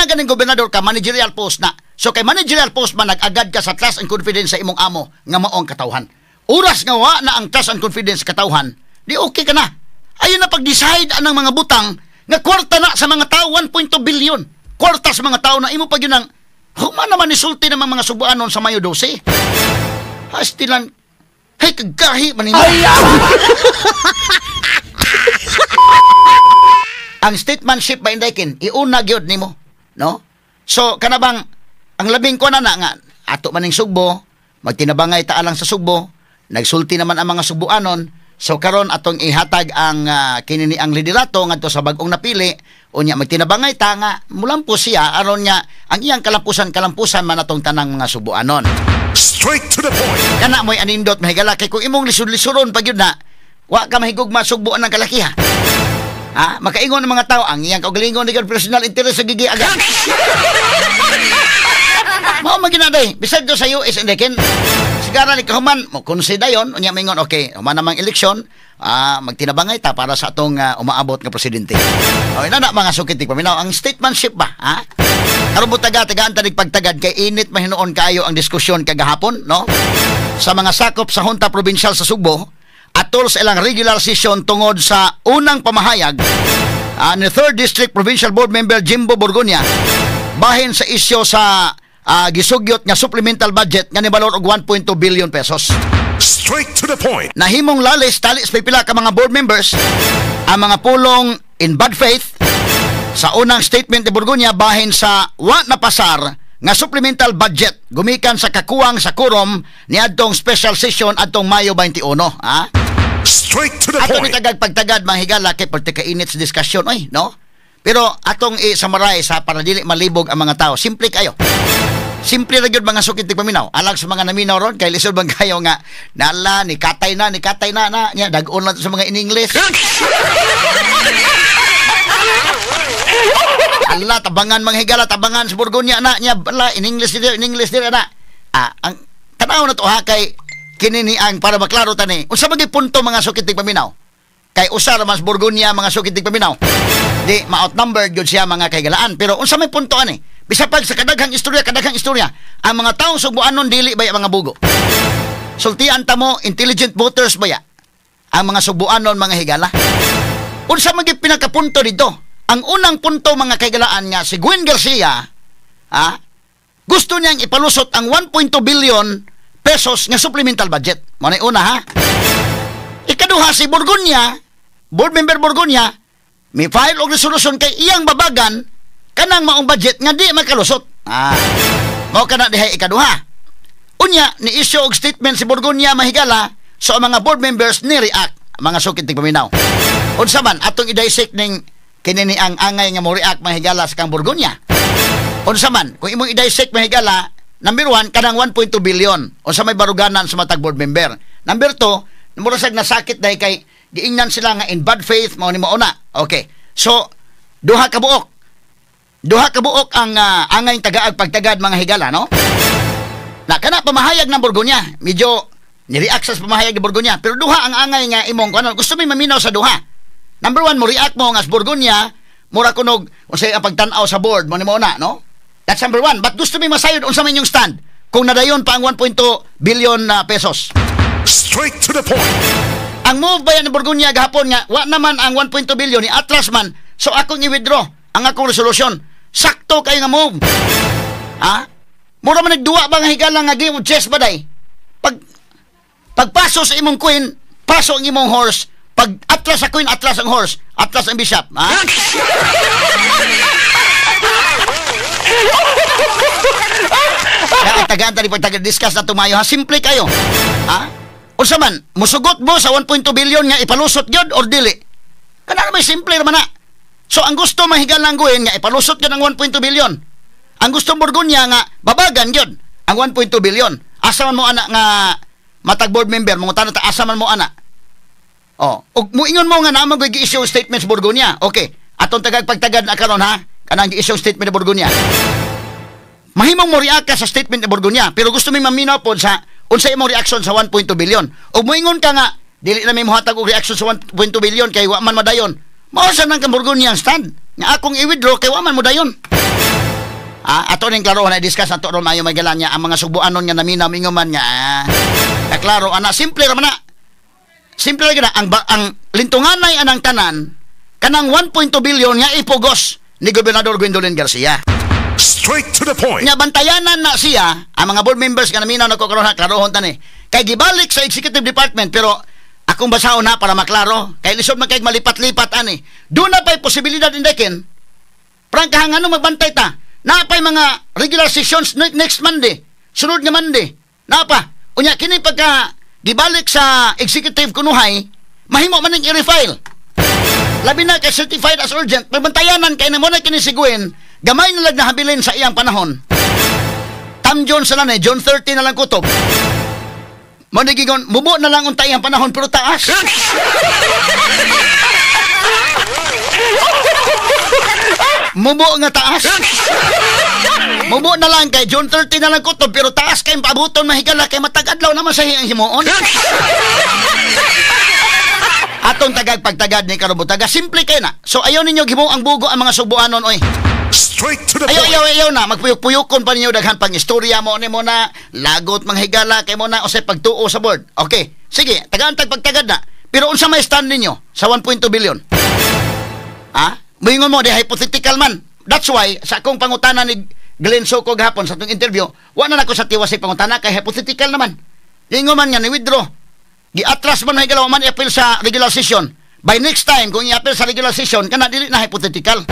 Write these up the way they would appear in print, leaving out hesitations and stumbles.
ganing gobernador ka, managerial post na. So kay managerial post man, nag-agad ka sa trust and confidence sa imong amo nga maong katawhan. Oras nga wa na ang trust and confidence sa katawhan, di okay ka na. Ayun na pag-decide anang mga butang nga kwarta na sa mga tao, 1.2 billion. Kwarta sa mga tao na imo pag yun ang human naman isulti ng mga Subuanon sa Mayo 12. Hastilan, hey, kagahi man nimo. Ang statemanship ba indaykin, iuna gyud nimo, no? So kanabang ang labing ko na nga ato maning Sugbo, magtinabangay ta lang sa Sugbo, nagsulti naman ang mga Subuanon. So karon atong ihatag ang kini ang liderato ngadto sa bag-ong napili, unya magtinabangay ta nga mulampos siya aron nga ang iyang kalampusan man atong tanang mga Subuanon. Straight to the point. Kana mo'y anindot mahigala kay kung imong lisod-lisuron pag yun na, wa ka mahigugma Sugbuan ng kalakiha. Ha? Makaingon ng mga tao, ang iyang kaugalingon ni personal interest sa gigiagan. Mao man ginaday. Bisag do sa US and ken sigara ni kahuman mo konsida yon, unya mingon okay, human namang eleksyon, magtinabangay ta para sa atong umaabot nga presidente. O ina na mga sukit paminaw ang statemanship ba, ha? Karon butaga tagaan ta pagtagad kay init mahinuon kaayo ang diskusyon kagahapon, no? Sa mga sakop sa Junta Provincial sa Sugbo atol sa ilang regular session tungod sa unang pamahayag ni 3rd District Provincial Board Member Jimbo Borgonia bahin sa isyo sa gisugyot nga supplemental budget nga nibalor og 1.2 billion pesos. Straight to the point. Nahimong lalis tali sa pipila ka mga board members ang mga pulong in bad faith sa unang statement ni Borgonia bahin sa wa napasar nga supplemental budget gumikan sa kakuwang sa quorum niadtong special session adtong Mayo 21, ha? Straight to the ato point. Ni tagag pagtagad manghigala kay pagtikainit sa diskusyon oy, no? Pero atong i-summarize ha, para dili malibog ang mga tao. Simple kayo. Simple ra gyud mga sukit paminaw. Alag sa mga naminaw ron kay lisod bang kayo nga nala ni katay na ni katay na na nya dag-on lang sa mga in English. Ala tabangan mga higala, tabangan sa Borgonia na nya bala in English diri na. Ang tanaw na to ha kay kini ni ang para maklaro tani. Unsa man gyud punto mga sukit paminaw? Kay usa ra man sa Borgonia mga sukit paminaw. Di ma-outnumbered gyud siya mga kaigalaan, pero unsa may punto ani? Bisa pag sa kadaghang istorya, ang mga taong Sugbuanon dili baya mga bugo. Sultian ta mo, intelligent voters baya ang mga Sugbuanon mga higala. Unsa man gyud pinakapunto dito? Ang unang punto mga kaigalaan nga si Gwen Garcia, ha, gusto niyang ipalusot ang 1.2 billion pesos nga supplemental budget. Mo na una ha. Ikaduha si Borgonia, board member Borgonia, may file og resolution kay iyang babagan kanang maong budget nga di makalusot. Mao kana dihay ikaduha. Unya ni issue og statement si Borgonia mahigala, so ang mga board members ni react mga sukit tig paminaw. Unsa man atong i-dissect ning kini ni ang angay nga mo react mahigala sa kang Borgonia. Unsa man kung imong i-dissect mahigala, number 1 kanang 1.2 billion unsa may baruganan sa matag board member. Number 2, mura sad nasakit dahil kay giingnan sila nga in bad faith mao ni mauna. Okay. So duha ka buok. Duha ka buok ang angay tagaag pagtagad mga higala, no? Na kana pamahayag ng Borgonia, medyo ni-react sa pamahayag ni Borgonia, pero duha ang angay nga imong kuno. Gusto mi maminaw sa duha. Number 1, mo react mo nga sa Borgonia, mura kunog unsay ang pagtan-aw sa board mo ni mauna, no? That's number 1. But gusto mi masayod unsa man inyong stand kung nadayon pa ang 1.2 billion pesos. Straight to the point. Ang move ba yan ni Borgonia gahapon nga wa naman ang 1.2 billion ni atras man, so akong i-withdraw ang akong resolution. Sakto kayo nga move. Ha? Mura man nagduwa ba nga higala nga game of chess ba day? Pagpaso sa imong queen, paso ang imong horse. Pag atras sa queen, atras ang horse. Atras ang bishop. Ha? Kaya tagaan tani pagtaga-discuss na tumayo ha. Simple kayo. Ha? Unsa man, musugot mo sa 1.2 billion nga ipalusot gyud or dili? Kana may simple raman na. So ang gusto mahigal lang gawin nga ipalusot gyud ang 1.2 billion. Ang gusto Borgonia nga babagan gyud ang 1.2 billion. Asa man mo ana nga matag board member mangutana ta asa man mo ana. Oh, ug muingon mo nga naa man gyud gi-issue statements Borgonia. Okay, atong tagag pagtagad na karon ha. Kanang gi-issue statement ni Borgonia. Mahimong mo react ka sa statement ni Borgonia, pero gusto mi maminaw pod sa unsa imong reaction sa 1.2 billion. Ug muingon ka nga dili na mi mohatag og reaction sa 1.2 billion kay wa man madayon. Mao sa nang kang Borgonia ang stand nga akong i-withdraw kay wa man modayon. Ah, ato ning klaro na i-discuss nato ron maayo mahigala niya ang mga subuanon nga naminaw mingon man nga. Klaro ana, simple ra man na. Simple ra na ang lintunganay anang tanan kanang 1.2 billion nga ipugos ni Gobernador Gwendolyn Garcia. Straight to the point. Nya bantayanan na siya ang mga board members nga naminaw nako karon ha, klarohon tani. Kay gibalik sa executive department, pero akong basahon na para maklaro kay lisod man kay malipat-lipat ani. Doon na pa'y posibilidad indekin. Prangkahan ano magbantay ta. Napay mga regular sessions next Monday. Sunod nga Monday. Napa. Unya kini pagka gibalik sa executive kunuhay, mahimo man ning i-refile. Labi na kay certified as urgent. Pagbantayanan kay na mo na kini si Gwen, gamay na lang nahabilin sa iyang panahon. Tam John sa lang John 30 na lang kutob. Mo ni gigon, mubo na lang unta iyang panahon pero taas. Mubo nga taas. Mubo na lang kay June 30 na lang kutob pero taas kay pabuton mahigala kay matag-adlaw naman sa iyang himuon. Atong tagag pagtagad ni Karubutaga, simple kay na. So ayaw ninyo gimo ang bugo ang mga subuanon oy. Straight to the Ayaw point. ayaw ayaw na magpuyok-puyokon pa ninyo daghan pang istorya mo ni mo na lagot manghigala kay mo na usay pagtuo sa board. Okay, sige, tagaan tag pagtagad na. Pero unsa may stand ninyo sa 1.2 billion? Ha? Moingon mo, di hypothetical man. That's why, sa akong pangutana ni Glenn Soco gahapon sa itong interview, wala na ako sa tiwas sa pangutana, kay hypothetical naman. Ingon man nga, ni-withdraw. Gi-atras man higalaw man i-appeal sa regular session. By next time, kung i-appeal sa regular session, kana dili na hypothetical.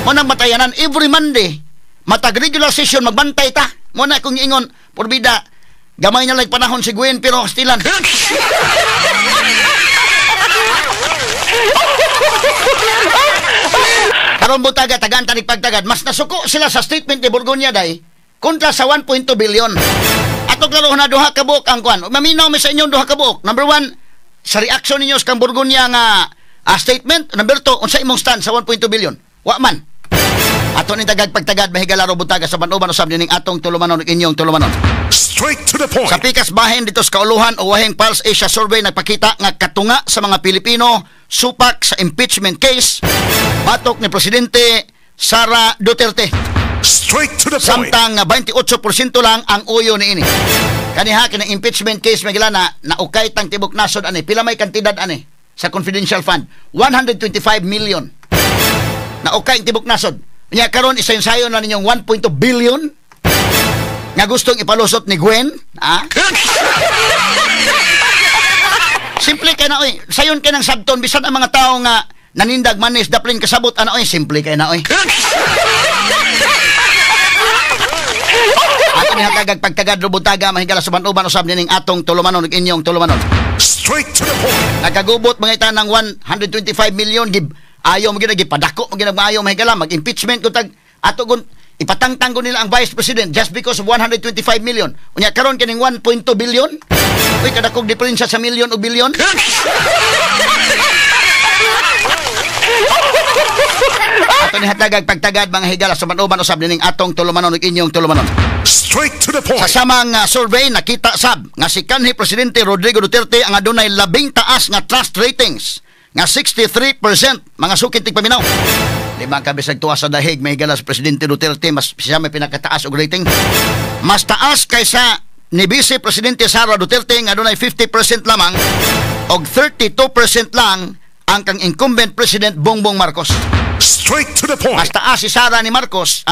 Mo nang batayanan, every Monday, matag regular session, magbantay ta. Mo na kung ingon, porbida, gamay na lang panahon si Gwen, pero stilan. Karon butaga tagaan tanig pagtagad, mas nasuko sila sa statement ni Borgonia day kontra sa 1.2 billion. Ato klaro na duha ka buok ang kuan. Maminaw mi sa inyong duha ka buok. Number 1, sa reaction ninyo sa kang Borgonia nga statement. Number 2, unsa imong stand sa 1.2 billion? Wa man. Ato ning tagag pagtagad mahigalaro butaga sa banuban usab nining atong tulumanon ug inyong tulumanon. Straight to the point. Sa pikas bahin dito sa Kauluhan o wahing Pulse Asia Survey nagpakita nga katunga sa mga Pilipino supak sa impeachment case batok ni Presidente Sara Duterte. Straight to the point. Samtang 28% lang ang uyo niini. Kaniha kini impeachment case magilana na ukay tang tibok nasod ani pila may kantidad ani sa confidential fund 125 million. Na ukay ang tibok nasod. Nya karon isayon-sayon na ninyong 1.2 billion nga gustong ipalusot ni Gwen, ha? Simple kay na oy. Sayon kay nang sabton bisan ang mga tao nga nanindag manis daplin kasabot ana oy, simple kay na oy. Ato ni hatagag pagtagad rubutaga mahigala sa banuban usab nining atong tulumanon ug inyong tulumanon. Straight to the point. Nagkagubot mga ita ng 125 million gib ayaw mo gid gipadako mo gid maayo mahigala mag-impeachment ko tag ato gun ipatangtang ko nila ang vice president just because of 125 million. Unya karon kining 1.2 billion. Uy kadakog diferensya sa million o billion. Ato ni hatagag pagtagad mga higala sa manuban usab nining atong tulumanon ug inyong tulumanon. Straight to the point. Sa samang survey nakita sab nga si kanhi Presidente Rodrigo Duterte ang adunay labing taas nga trust ratings nga 63% mga sukit tigpaminaw. Di ba kabisag tuwa sa dahig may higala sa Presidente Duterte mas siya may pinakataas og rating. Mas taas kaysa ni Vice Presidente Sara Duterte nga adunay 50% lamang og 32% lang ang kang incumbent President Bongbong Marcos. Straight to the point. Mas taas si Sara ni Marcos,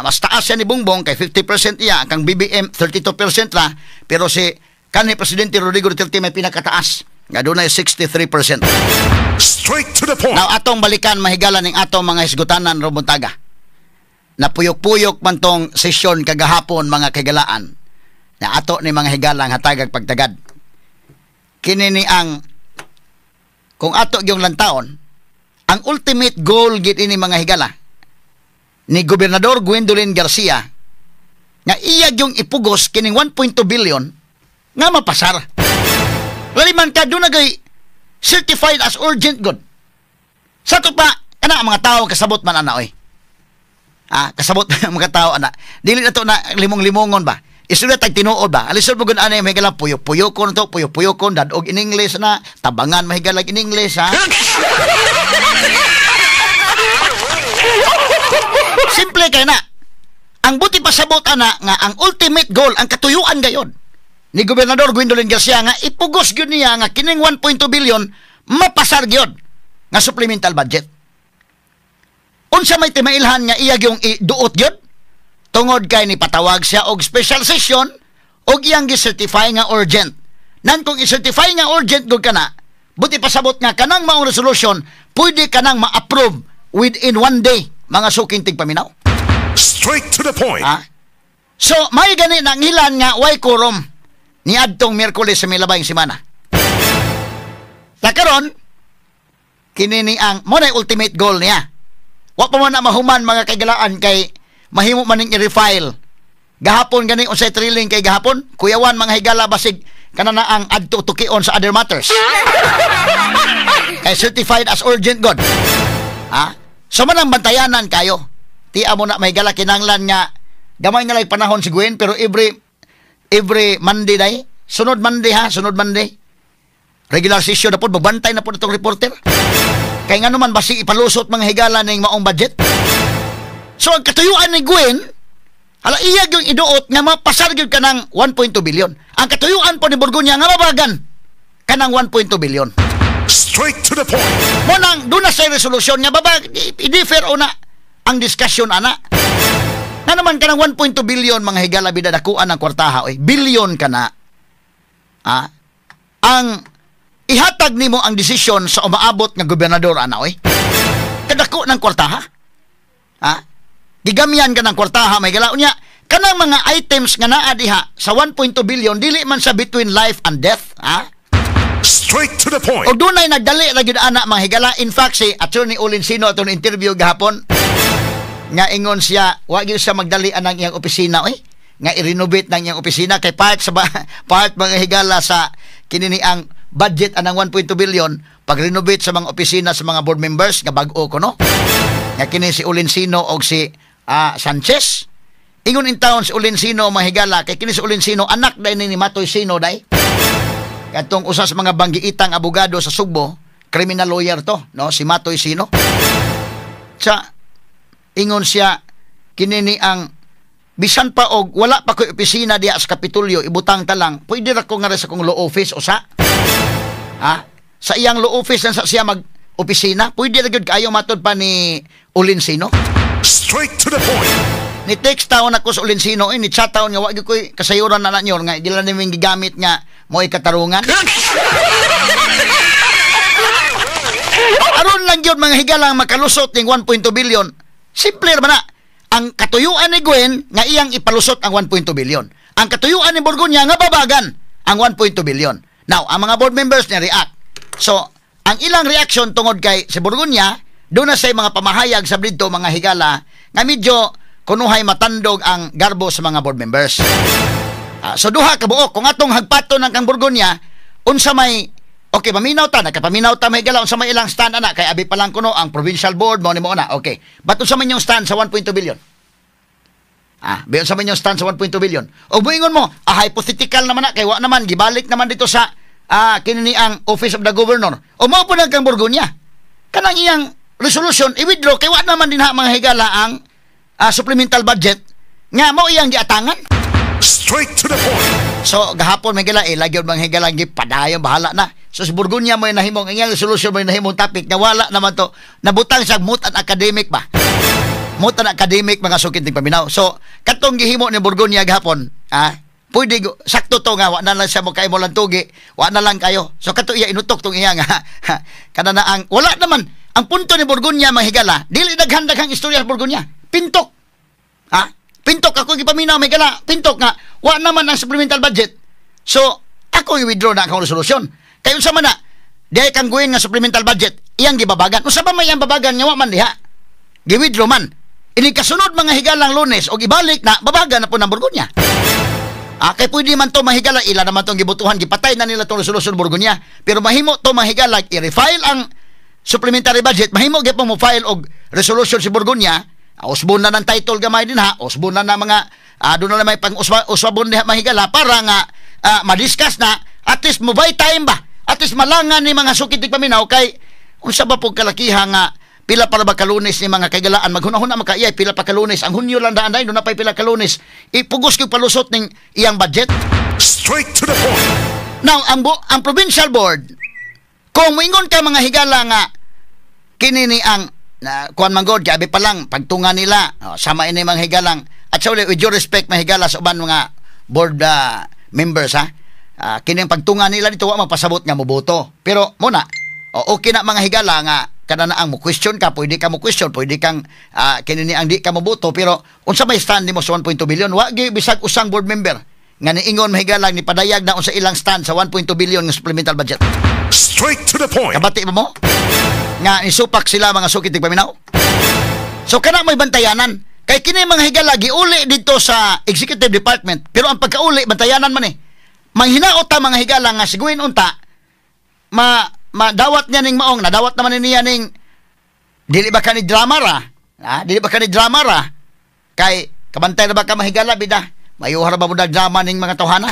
mas taas siya ni Bongbong kay 50% iya, ang kang BBM 32% la, pero si kanhi Presidente Rodrigo Duterte may pinakataas nga dunay 63%. Straight to the point. Now atong balikan mahigala ning atong mga hisgutanan Robontaga. Napuyok-puyok man tong sesyon kagahapon mga kagalaan. Na ato ni mga higalang hatagag pagtagad. Kini ni ang kung ato gyung lantaon, ang ultimate goal gid ini mga higala ni Gobernador Gwendolyn Garcia nga iya gyung ipugos kining 1.2 billion nga mapasar. Lali man ka doon nagay certified as urgent good. Sa to pa, kana ang mga tao kasabot man ana oy. Ah, kasabot ang mga tao ana. Dili na to na limong-limongon ba. Isulat tag tinuod ba. Alisod mo gud ana mahigala puyok-puyokon to, puyok-puyokon dadog in English na, tabangan mahigalag in English ha. Simple kay na. Ang buti pasabot ana nga ang ultimate goal, ang katuyuan gayon ni Gobernador Gwendolyn Garcia nga ipugos gyud niya nga kining 1.2 billion mapasar gyud nga supplemental budget. Unsa may timailhan nga iya gyung iduot gyud? Tungod kay ni patawag siya og special session og iyang gi-certify nga urgent. Nan kung i-certify nga urgent gud kana, buti pasabot nga kanang maong resolution pwede kanang ma-approve within one day, mga suking tigpaminaw. Straight to the point. Ha? So, may gani nang ilan nga way quorum ni adtong Miyerkules sa milabayng semana. Sa karon, kini ni ang mo na ultimate goal niya. Wa pa man na mahuman, mga kaigalaan, kay mahimo man ning i-refile. Gahapon gani, unsay thrilling kay gahapon, kuyawan, mga higala, basig kana na ang adto tukion sa other matters. Kay certified as urgent god. Ha? So man ang bantayanan kayo. Tiya mo na may gala, kinanglan nga gamay nga lang panahon si Gwen, pero every Monday day, sunod Monday ha, sunod Monday. Regular session na po, magbantay na po itong reporter. Kay nga naman basi ipalusot, mga higala, ning maong budget. So ang katuyuan ni Gwen, hala, iya yung iduot nga mapasar gyud kanang 1.2 billion. Ang katuyuan po ni Borgonya nga mabagan kanang 1.2 billion. Straight to the point. Mo nang doon na sa resolusyon nga babag i-defer o na ang discussion ana. Nga naman kanang 1.2 billion, mga higala, bida dakuan ng kwartaha oy. Billion kana. Ah, ang ihatag nimo ang desisyon sa umaabot nga gobernador ana oy. Kadako ng kwartaha. Ha? Gigamyan ka ng kwartaha, may gala unya kanang mga items nga naa diha sa 1.2 billion, dili man sa between life and death, ha? Straight to the point. O dunay nagdali ra gyud ana, mga higala. In fact, si Attorney Olinsino atong interview gahapon nga ingon siya, wa gyud siya magdali anang iyang opisina oy, nga i-renovate nang iyang opisina kay part sa part, mga higala, sa kini ni ang budget anang 1.2 billion, pag-renovate sa mga opisina sa mga board members nga bag-o kuno. Nga kini si Olinsino og si Sanchez. Ingon in town si Olinsino, mga higala, kay kini si Olinsino anak day ni Matoy Sino day. Katong usa sa mga banggiitang abogado sa Sugbo, criminal lawyer to, no? Si Matoy Sino. Sa ingon siya, kini ni ang bisan pa og wala pa ko'y opisina diya sa Kapitolyo, ibutang ta lang, pwede ra ko nga sa kong law office usa. Ha? Sa iyang law office lang sa siya mag opisina, pwede ra gyud kaayo matod pa ni Olinsino. Straight to the point. Ni text taon ako sa Olinsino, eh, ni chat taon nga wa gyud ko'y kasayuran na nanyo nga di lang namin gigamit nga mo'y katarungan. Aron lang gyud, mga higalang, makalusot ning 1.2 billion. Simple ra man na. Ang katuyuan ni Gwen nga iyang ipalusot ang 1.2 billion. Ang katuyuan ni Borgonya nga babagan ang 1.2 billion. Now, ang mga board members ni react. So, ang ilang reaction, tungod kay si Borgonya, doon na sa mga pamahayag sa dito, mga higala, nga medyo kunuhay matandog ang garbo sa mga board members. So duha ka buok kung atong hagpaton ng kang Borgonya, unsa may okay, paminaw ta, nakapaminaw ta, may higala, unsa may ilang stand ana, kay abi pa lang kuno ang provincial board mo ni mo na. Okay. But unsa man yung stand sa 1.2 billion? Biyon sa man yung stand sa 1.2 billion. O buingon mo, hypothetical naman na kay wa naman gibalik naman dito sa kini ni ang Office of the Governor. O mao po nang kang Borgonya. Kanang iyang resolution i-withdraw kay wa naman din ha, mga higala, ang supplemental budget nga mao iyang giatangan. Straight to the point. So gahapon may gala eh lagi mga higala gipadayon, bahala na. So si Borgonya mo nahimong ang iyang resolution mo nahimong topic nga wala naman to nabutang sa moot and academic ba. Moot and academic, mga sukit ng paminaw. So katong gihimo ni Borgonya gahapon, pwede sakto to nga wa na lang siya mo kay mo lang tugi, wa na lang kayo. So kato iya inutok tong iya nga kana na ang wala naman ang punto ni Borgonya, mga higala, dili daghan-daghang istorya sa Borgonya. Pintok. Ha? Pintok ako gipaminaw, may gala. Pintok nga wa naman ang supplemental budget. So ako i-withdraw na akong resolution. Kay unsa man na? Diay kang guhin nga supplemental budget, iyang gibabagan. Unsa pa may iyang babagan nga wa man diha? Gi-withdraw man. Ini kasunod, mga higalang, Lunes og ibalik na, babagan na po ng Borgonya. Kay pwede man to, mahigala, ila naman tong gibutuhan, gipatay na nila tong resolution Borgonya. Pero mahimo to, mahigala, i-refile ang supplementary budget, mahimo gyud mo file og resolution si Borgonya, usbon na ng title gamay din ha, usbon na na mga doon na may pang uswabon diha, mahigala, para nga ma-discuss na, at least mo buy time ba? At least malangan ni mga sukit paminaw kay unsa ba pug kalakiha nga Pila para ba kalunes ni, mga kaigalaan? Maghuna-huna makaiyay, pila pa kalunes ang Hunyo lang daan, duna pay pila kalunes, ipugos gyud palusot ning iyang budget. Straight to the point. Now, ang provincial board, kung moingon ka, mga higala, nga kini ni ang na, kuan man god, gabi pa lang pagtunga nila, oh, sama ini, mga higalang, at sa uli, with due respect, mga higala, sa uban mga board members ha, kini ang pagtunga nila dito, wa magpasabot nga moboto, pero muna, oh, okay na, mga higala, nga kada na ang mo question ka, pwede ka mo question, pwede kang kini ni ang di ka moboto, pero unsa may stand nimo sa 1.2 billion? Wa gyud bisag usang board member nga niingon, mahigalang, ni padayag na unsa ilang stand sa 1.2 billion nga supplemental budget. Straight to the point. Kabati ba mo nga isupak sila, mga sukit paminaw? So kana may bantayanan. Kay kini, mga higala, giuli dito sa executive department, pero ang pagkauli, bantayanan man eh. Manghinaot ta, mga higala, nga siguin unta ma madawat niya ning maong nadawat naman niya ning dili ba kani drama ra? Ha? Dili ba kani drama ra? Kay kabantay na ba ka, mahigala, bida? Mayuhara ba mo drama ning mga tawhana?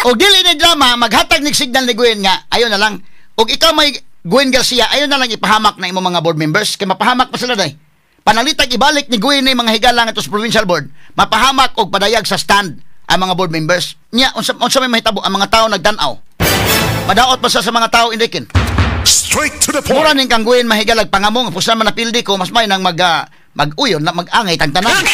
O dili ni drama, maghatag nig signal ni Gwen nga ayo na lang. Og ikaw may Gwen Garcia, ayo na lang ipahamak na imong mga board members kay mapahamak pa sila day. Panalitag ibalik ni Gwen ni, mga higala, nga sa provincial board, mapahamak og padayag sa stand ang mga board members. Nya unsa may mahitabo ang mga tao nagtan-aw? Madaot pa sa mga tao indikin. Straight to the Mura point. ning kang Gwen, mahigalag, pangamong pusan man napildi ko, mas may nang mag uyon na mag-angay tang tanan.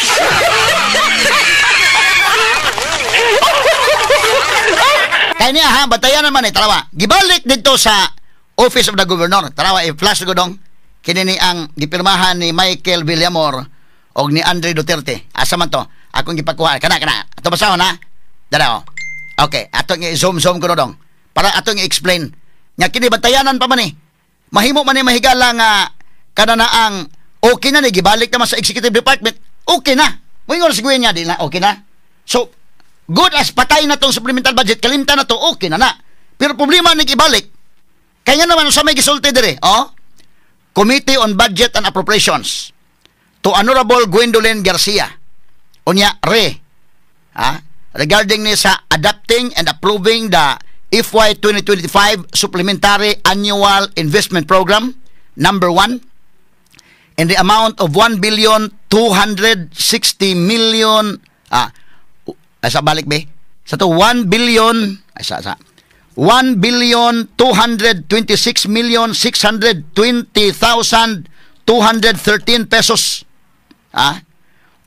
Kaya niya ha, bantayan naman eh, tarawa. Gibalik dito sa Office of the Governor. Tarawa, i-flash ko dong. Kini ni ang gipirmahan ni Michael Villamor og ni Andre Duterte. Asa man to? Akong gipakuha. Kana, kana. Ato basahon ha. Dara oh. Okay, ato nga i-zoom zoom ko no dong. Para ato nga i-explain. Nga kini bantayanan pa man eh. Mahimo man ni, mahigala, nga kana na ang okay na ni, gibalik naman sa executive department. Okay na. Moingon si Gwen niya di na okay na. So good as patay na tong supplemental budget, kalimtan na to, okay na na. Pero problema nig ibalik. Kaya nga naman sa may gisulti dire, oh? Committee on Budget and Appropriations to Honorable Gwendolyn Garcia. Unya re ha, regarding ni sa adopting and approving the FY 2025 Supplementary Annual Investment Program number 1 in the amount of 1 billion 260 million, ay, sa balik be sa to, 1 billion, ay, sa 1 billion 226 million 620,213 pesos,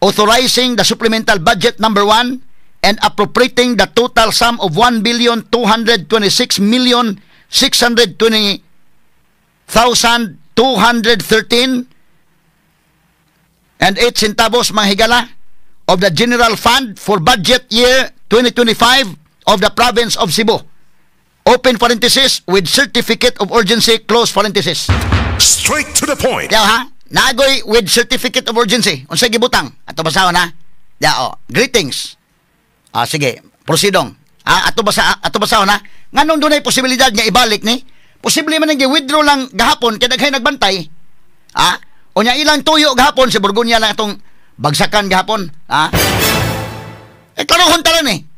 authorizing the supplemental budget number 1 and appropriating the total sum of 1 billion 226 million 620,213 and 8 centavos, mga higala, of the General Fund for budget year 2025 of the province of Cebu. Open parenthesis, with certificate of urgency, close parenthesis. Straight to the point. Yaw ha, nagoy with certificate of urgency. Unsay gibutang? Ato basahon ha. Ya oh, greetings. Ah, sige, prosidong. Ah, ato basahon ha. Nganong dunay posibilidad nga ibalik ni? Posible man nga withdraw lang gahapon kay daghay nagbantay. Ah, unya ilang tuyo gahapon si Borgonya lang atong bagsakan gahapon. Ah. Eh klarohon ta lang ni.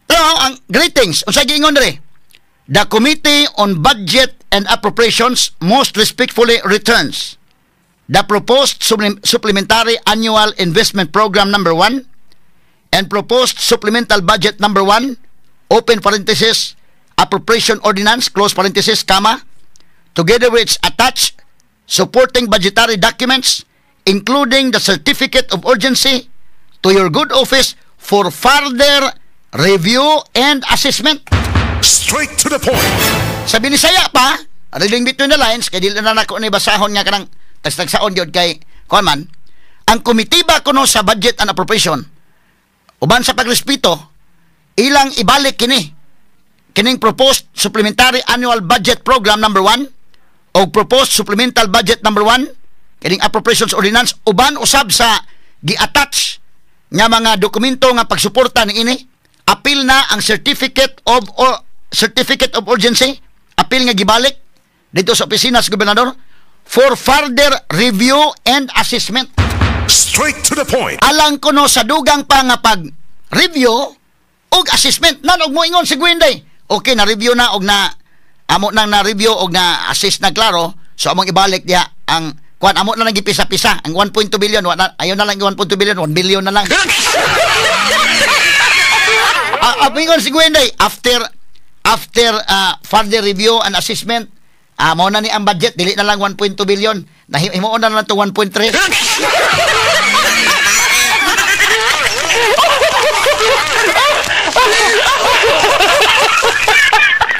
Pero ang greetings, unsay giingon diri? The Committee on Budget and Appropriations most respectfully returns the proposed supplementary annual investment program number 1 and proposed supplemental budget number 1, open parenthesis, appropriation ordinance, close parenthesis, comma, together with its attached supporting budgetary documents, including the certificate of urgency, to your good office for further review and assessment. Straight to the point. Sa Binisaya pa, reading between the lines, kay dili na nako ni basahon nga kanang tagsaon gyud kay kuan man, ang komitiba kuno sa budget and appropriation, uban sa pagrespeto, ilang ibalik kini kining proposed supplementary annual budget program number 1 o proposed supplemental budget number 1, kining appropriations ordinance, uban usab sa gi-attach nga mga dokumento nga pagsuporta ni ini, apil na ang certificate of urgency, apil nga gibalik dito sa opisina sa gobernador for further review and assessment. Straight to the point. Alang kuno sa dugang pa nga pag review og assessment nan og moingon si Gwenday okay na review na og na. Amo nang na-review og na-assist na klaro, so among ibalik diha ang kuan, amo na lang gipisa-pisa ang 1.2 billion, wa na, ayaw na lang 1.2 billion, 1 billion na lang. Mingon si Gwen day, after further review and assessment, mao na ni ang budget, dili na lang 1.2 billion, nahimuon na lang to 1.3.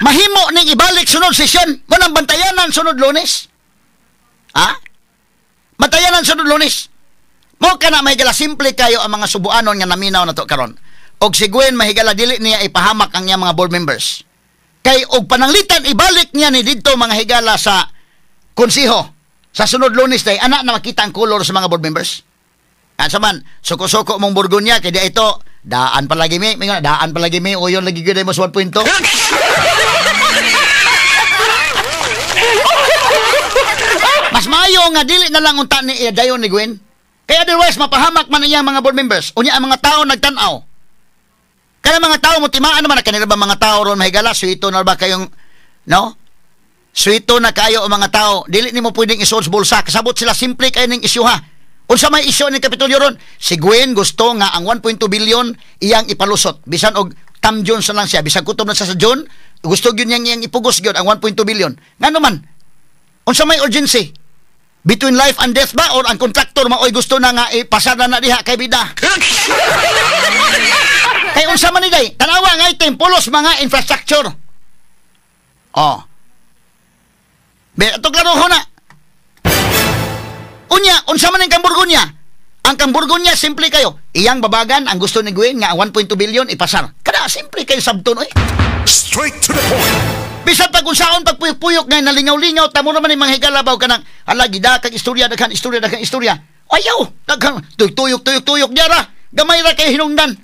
Mahimo ning ibalik sunod sesyon, mo nang bantayanan sunod Lunes. Ha? Bantayanan sunod Lunes. Mo kana mahigala simple kayo ang mga subuanon nga naminaw na to karon. Og si Gwen mahigala dili niya ipahamak ang iyang mga board members. Kay og pananglitan ibalik niya ni didto mga higala sa konseho sa sunod Lunes day, ana na makita ang color sa mga board members. Asa man suko-suko mong Borgonya kay di ito daan palagi mi, mingon daan palagi mi, uyon lagi gyud mo sa 1.2. Mas maayo nga dili na lang unta ni dayon ni Gwen. Kay otherwise mapahamak man iyang mga board members. Unya ang mga tao nagtan-aw. Kana mga tao mo timaan naman na kanila ba mga tao ron mahigala, suwito na ba kayong no? Suwito na kayo ang mga tao. Dili nimo pwedeng isuod sa bulsa. Kasabot sila simple kay ning isyu ha. Unsa may isyu ni Kapitolyo ron? Si Gwen gusto nga ang 1.2 billion iyang ipalusot. Bisan og tam Jones na lang siya, bisan kutob na siya sa June, gusto gyud niyang iyang ipugos gyud ang 1.2 billion. Ngano man? Unsa may urgency? Between life and death ba or ang kontraktor maoy gusto na nga ipasada na diha kay bida? Kay unsa man ni day? Tanawa nga item pulos mga infrastructure. Oh. Be ato klaro ho na. Unya, unsa man ang Kamburgonya? Ang Kamburgonya simple kayo. Iyang babagan ang gusto ni Gwen nga ang 1.2 billion ipasar. Kada simple kayo sabton oy. Straight to the point. Bisan pag unsaon pagpuyok-puyok nga nalingaw-lingaw tamo naman ni mga higalabaw kanang ala gida kag istorya daghan istorya daghan istorya. Ayaw, daghan tuyok-tuyok diara. Gamay ra kayo hinungdan.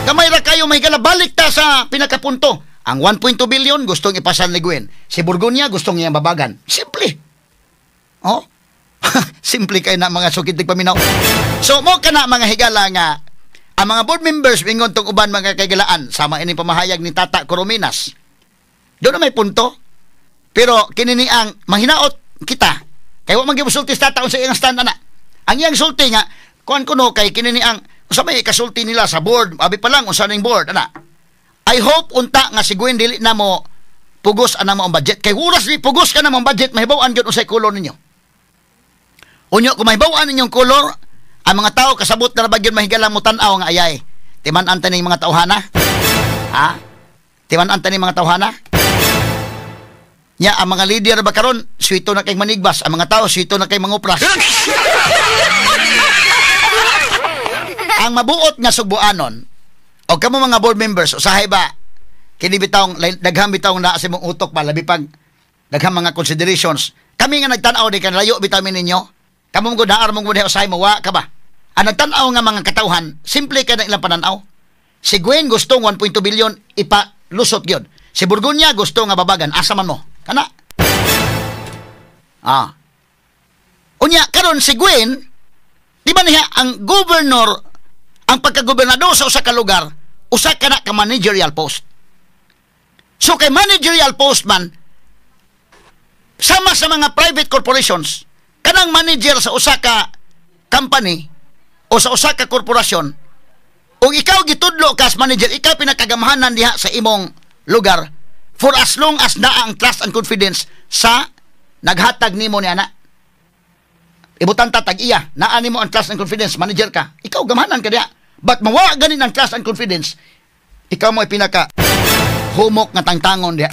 Gamay ra kayo mahigala, balik ta sa pinakapunto. Ang 1.2 billion gustong ipasar ni Gwen. Si Borgonya gustong iyang babagan. Simple. Oh. Simple kay na mga sukid paminaw. So mo kana mga higala nga ang mga board members ingon tong uban mga kaigalaan sama ini pamahayag ni Tata Corominas. Doon na may punto. Pero kini ni ang mahinaot kita. Kay wa man gyud sulti sa Tata unsa iyang stand ana. Ang iyang sulti nga kuan kuno kay kini ni ang unsa may ikasulti nila sa board, abi pa lang unsa ning board ana. I hope unta nga si Gwen dili na mo pugos ana mo ang budget. Kay oras ni pugos ka na mo ang budget, mahibaw-an gyud unsay kolor ninyo. Unyo kung mahibaw-an ninyong kolor, ang mga tao kasabot na ba gyud mahigalang mo tan-aw nga ayay. Timan-an ta ning mga tawhana. Ha? Timan-an ta ning mga tawhana. Nya ang mga leader ba karon suwito na kay manigbas, ang mga tao suwito na kay mangupras. Ang mabuot nga sugbuanon o kamo mga board members usahay ba kini bitawng daghang bitawng naa sa imong utok ba labi pag daghang mga considerations. Kami nga nagtan-aw di kan layo bitaw mi ninyo. Kamo mo naar mo gud usahay mo wa ka ba? Ang nagtan-aw nga mga katawhan, simple kay na ilang pananaw. Si Gwen gusto 1.2 billion ipalusot gyud. Si Borgonya gusto nga babagan, asa man mo? Kana. Ah. Unya karon si Gwen, di ba niya ang governor, ang pagkagobernador sa usa ka lugar, usa ka na ka managerial post. So kay managerial post man sama sa mga private corporations, kanang manager sa usa ka company o sa usa ka korporasyon, ug ikaw gitudlo ka as manager, ikaw pinakagamhanan diha sa imong lugar for as long as naa ang trust and confidence sa naghatag nimo ni ana. Ibutan ta tag iya, naa nimo ang trust and confidence, manager ka, ikaw gamhanan ka diha. But mawa ganin ang trust and confidence, ikaw mo pinaka humok nga tangtangon diha.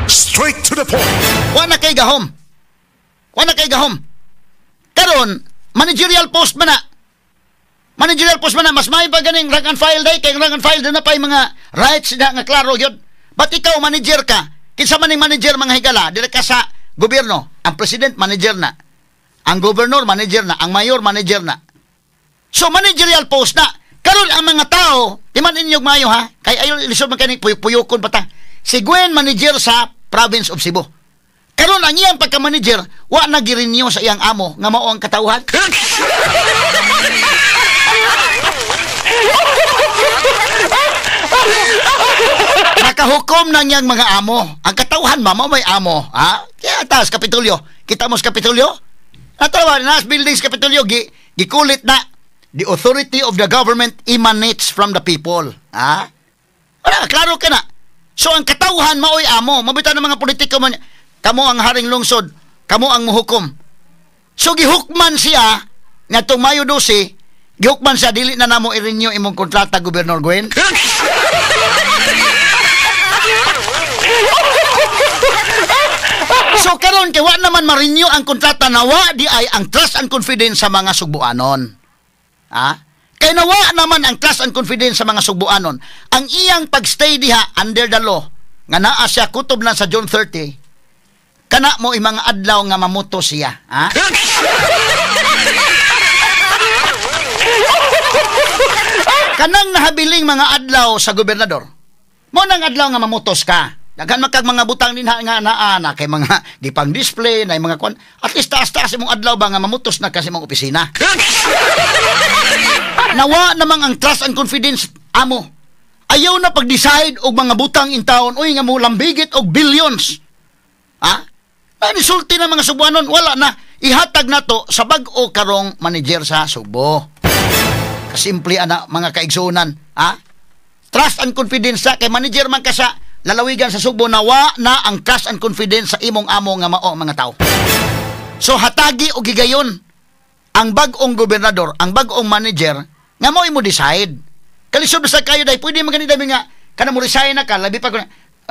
Straight to the point. Wa na kay gahom. Wa na kay gahom. Karon, managerial post man na. Managerial post man na, mas may pa ganing rank and file day, kay rank and file doon na pa yung mga rights na nga klaro yun. But ikaw, manager ka. Kinsa man ning manager mga higala, dili ka sa gobyerno. Ang president, manager na. Ang governor, manager na. Ang mayor, manager na. So, managerial post na. Karon ang mga tao, di man inyong mayo ha, kay ayon ilisod man kani puyok-puyokon pa ta. Si Gwen, manager sa province of Cebu. Karon ang iyang pagka-manager, wa na girinyo sa iyang amo nga mao ang katawhan. Nakahukom na niyang mga amo. Ang katawhan, mama, may amo. Ha? Kaya taas, Kapitulyo. Kita mo sa Kapitulyo? Natawa, nas buildings Kapitulyo, gikulit na. "The authority of the government emanates from the people." Ha? Wala, klaro ka na. So ang katawhan maoy amo. Mabita ng mga politiko man, kamo ang haring lungsod, kamo ang muhukom. So gihukman siya ngadtong Mayo 12, gihukman siya, dili na namo i-renew imong kontrata, Gobernador Gwen. So karon kay wa naman ma-renew ang kontrata, nawa di ay ang trust and confidence sa mga Sugbuanon. Ha? Kay nawa naman ang trust and confidence sa mga Sugbuanon. Ang iyang pagstay diha under the law nga naa siya kutob na sa June 30, kana mo mga adlaw nga mamuto siya. Ha? Kanang nahabiling mga adlaw sa gobernador, mo nang adlaw nga mamutos ka. Daghan man kag mga butang dinha nga naa na kay mga gipang display na mga kwan. At least taas-taas imong adlaw ba nga mamutos na kasi imong opisina. Nawa namang ang trust and confidence amo. Ayaw na pag-decide og mga butang in town, uy nga mo lambigit og billions. Ha? Nanisulti na mga Subuanon, wala na. Ihatag na to sa bag-o karong manager sa Subo. Kasimple ana mga kaigsunan, ha? Trust and confidence sa kay manager man ka sa lalawigan sa Subo, nawa na ang trust and confidence sa imong amo nga mao ang mga tao. So hatagi og gigayon ang bag-ong gobernador, ang bag-ong manager nga mao imo decide. Kalisod sa kayo dai pwede man gani dai nga kana mo resign na ka labi pa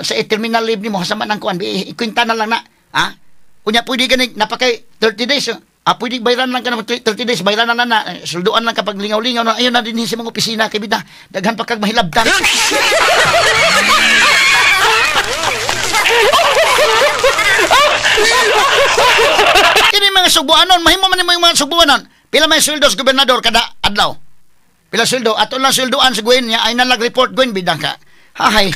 sa terminal leave nimo hasama nang kuan ikwenta na lang na, ha? Unya pwede gani napakay 30 days. Ah, pwede bayran lang ka na 30 days, bayran na lang na, sulduan lang kapag lingaw-lingaw na, ayun na din sa mga opisina, kay bida, daghan pa kag mahilabtan. Kini mga Subuanon, mahimo man nimo yung mga Subuanon. Pila may sweldo sa gobernador kada adlaw? Pila sweldo? Ato lang sweldoan sa Gwen niya, ay nalag report Gwen, bidang ka. Hahay.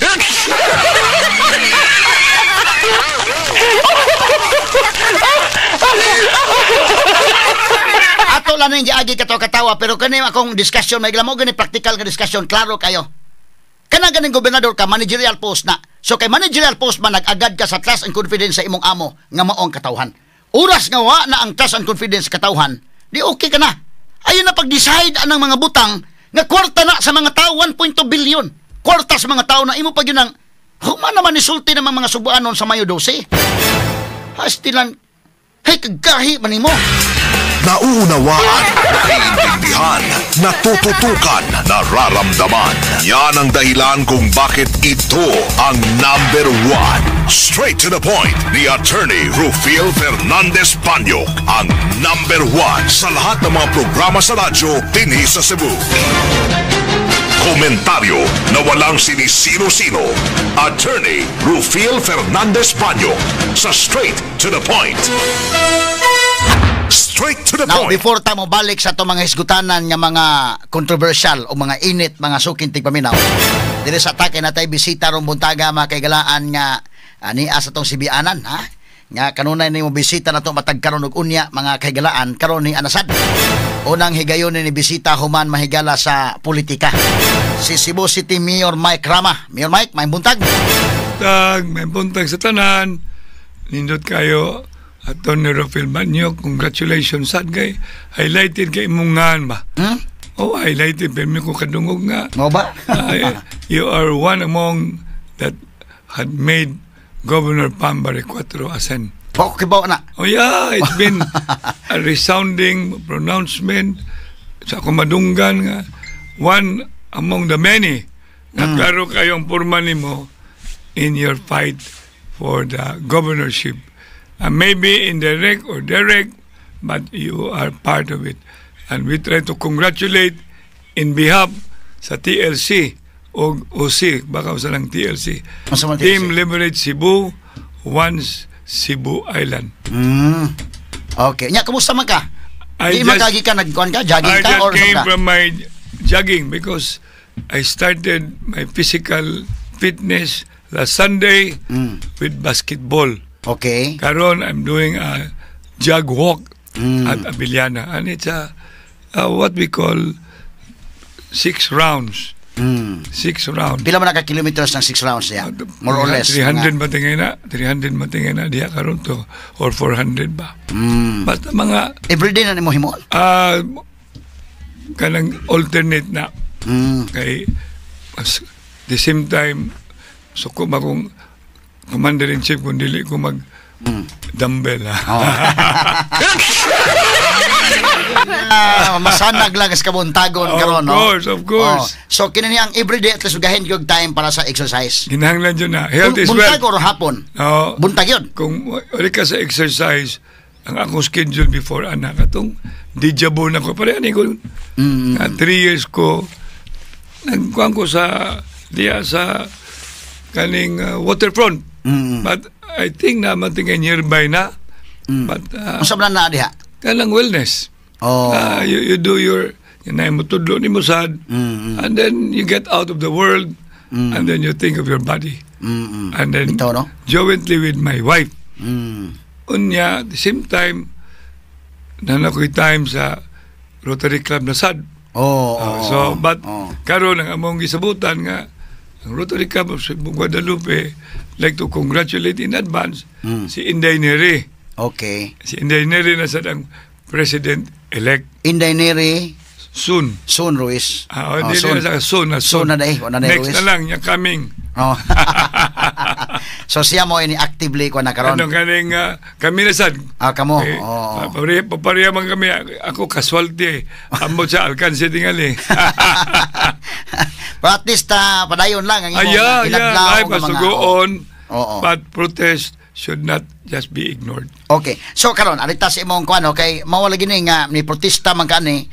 Ato lang nang giagi kato katawa, pero kani akong discussion, may mo gani practical nga discussion, klaro kayo. Kana ganing gobernador ka, managerial post na. So kay managerial post man, nag-agad ka sa trust and confidence sa imong amo nga mao ang katawhan. Oras nga wa na ang trust and confidence sa katawhan, di okay ka na. Ayun na pag-decide anang mga butang nga kwarta na sa mga tao, 1.2 billion. Kwarta sa mga tao na imo pa gyud ang human naman nisulti ng mga Subuanon sa Mayo 12. Hastilan, hey, kagahi man nimo. Nauunawaan, naiintindihan, natututukan, nararamdaman. Yan ang dahilan kung bakit ito ang number one. Straight to the point ni Attorney Rufiel Fernandez Banyok, ang number one sa lahat ng mga programa sa radyo dinhi sa Cebu. Komentaryo na walang sinisino-sino. Attorney Rufiel Fernandez Banyok sa Straight to the Point. Straight to the Now, point. Before ta mo balik sa itong mga hisgutanan nga mga controversial o mga init, mga suking tigpaminaw, diri sa atake na tayo bisita rong buntaga mga kaigalaan nga niya sa itong sibianan, ha? Nga kanunay nimo bisita na ito matag karon og unya mga kaigalaan karon ni anasad. Unang higayon ni bisita human mahigala sa politika. Si Cebu City Mayor Mike Rama. Mayor Mike, may buntag. Buntag, may buntag sa tanan. Nindot kayo. Attorney Rufiel Banyok, congratulations sad kay highlighted kay imong ngan ba? Hmm? Oh, highlighted pero ko kadungog nga. Mo ba? You are one among that had made Governor Pam Baricuatro ascend. Okay ba na? Oh yeah, it's been a resounding pronouncement sa kumadunggan nga one among the many na klaro kayong purma nimo in your fight for the governorship. Maybe indirect or direct, but you are part of it. And we try to congratulate in behalf sa TLC o OC, baka usa lang TLC. Unsa man TLC? Team Liberate Cebu, once Cebu Island. Mm. Okay. Nya, kumusta man ka? I Di man just- kagi ka nagkuan ka, jogging I ka just or came ka? from my jogging because I started my physical fitness last Sunday with basketball. Okay. Karon I'm doing a jog walk at Abellana, and it's a what we call 6 rounds. Six round. Pila man na ka kilometers ng six rounds niya? More or less. 300 matingay na. 300 matingay na diha karon to or 400 ba. Basta mga Everyday na nimo himuon. Ah, kanang alternate na kay as, the same time suko ba kung commander in chief kung dili ko mag dumbbell ha. Oh. Ah, masanag lang sa kabuntagon Of karon, no? course, of course. Oh. So kini ni ang everyday at least gahin gyud time para sa exercise. Kinahanglan jud na. Health is Buntag wealth. or hapon? No, Buntag yun. Kung wala ka sa exercise, ang akong schedule before anak atong deja vu na ko pare ani ko nga 3 years ko nagkuan ko sa diya sa kaning waterfront, but I think na matingay nearby na, but Unsa man na diha? Kanang wellness. You do your yun na mo tudlo nimo sad and then you get out of the world and then you think of your body and then Bitaw, no? jointly with my wife. Unya, at the same time, naa ko'y time sa Rotary Club na sad. So, but karon ang among gisabutan nga ang Rotary Club of Cebu Guadalupe like to congratulate in advance si Inday Neri. Si Inday Neri na sad ang president-elect Inday Neri soon. Soon Ruiz. Ah, Oh, di soon. na soon na soon. Soon na day, na day, Next Ruiz. na lang, niya coming. Oh. So siya mo ini actively ko na karon. Ano kaning kami na sad. Ah, kamo. Eh, Oo. papareha man kami. Ako casualty. Ambot sa alkanse tingali. But at least padayon lang ang Ah, imong yeah. inadlaw Life nga has to mga- go on. But protest should not just be ignored. Okay. So karon arita sa imong kuan, okay, mao lagi ni nga ni protesta man kani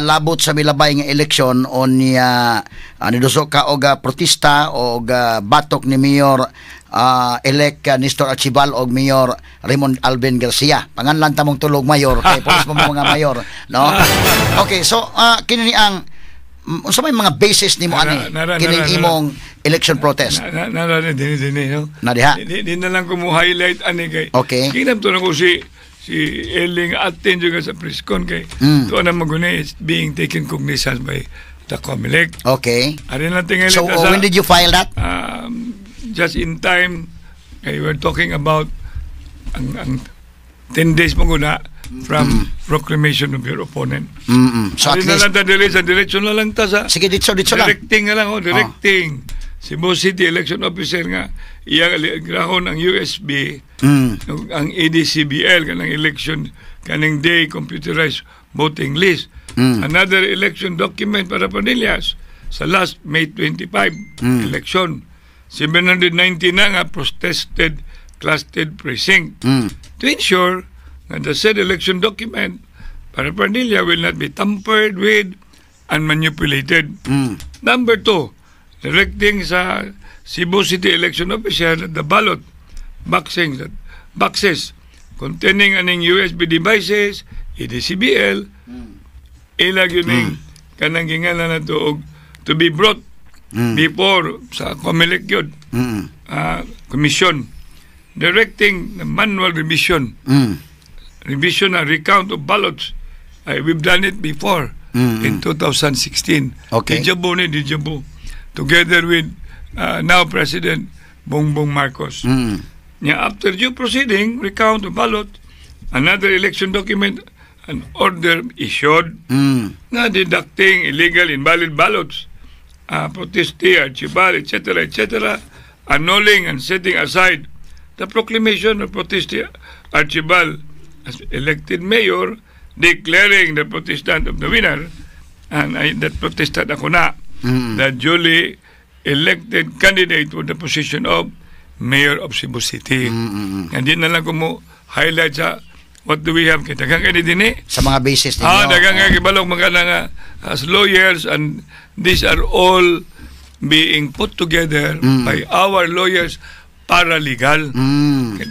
labot sa milabay nga eleksyon o niya nidusok ka og protesta og batok ni Mayor elect Nestor Archival og Mayor Raymond Alvin Garcia. Panganlan ta mong tulog mayor kay pulos mo mga mayor, no? Okay, so kini ni ang unsa may mga basis nimo ani Nara, nara, kining nara, nara. imong election protest? Na, na, dini, dini, no? Na diha? Di na lang ko mo highlight ani kay. Kinam to na ko si Eling attend juga sa press con kay to na maguna is being taken cognizance by the COMELEC. Ari lang tingali So ta sa when did you file that? Just in time kay we're talking about ang 10 days mo guna from proclamation of your opponent. So at Ari na least lang ta dili sa direksyon na lang ta sa Sige, ditso ditso lang. Directing nga lang, oh, directing. Cebu City Election Officer nga iya grahon ang USB ang EDCBL kanang election kaning day computerized voting list. Another election document para Panillas sa last May 25 election. 790 na nga protested clustered precinct to ensure that the said election document para Panilla will not be tampered with and manipulated. Number two, directing sa Cebu City Election Officer that the ballot boxes containing aning USB devices, EDCBL, ila gyud ning kanang gingalan na to og to be brought before sa COMELEC yun, commission, directing the manual revision revision and recount of ballots. Ay, we've done it before in 2016. Deja vu ni deja vu. Together with now President Bongbong Marcos. Nya after due proceeding, recount of ballot, another election document, an order issued na deducting illegal invalid ballots, protestee, archibald, etc., etc., annulling and setting aside the proclamation of protestee Archibald as elected mayor, declaring the protestant of the winner, and I, that protestant ako na, the duly elected candidate for the position of mayor of Cebu City. Hindi na lang ko mo highlight sa what do we have. Kaya daghang kani din eh. Sa mga basis ninyo. Ah, daghang nga kibalog mga nga as lawyers and these are all being put together by our lawyers, paralegal.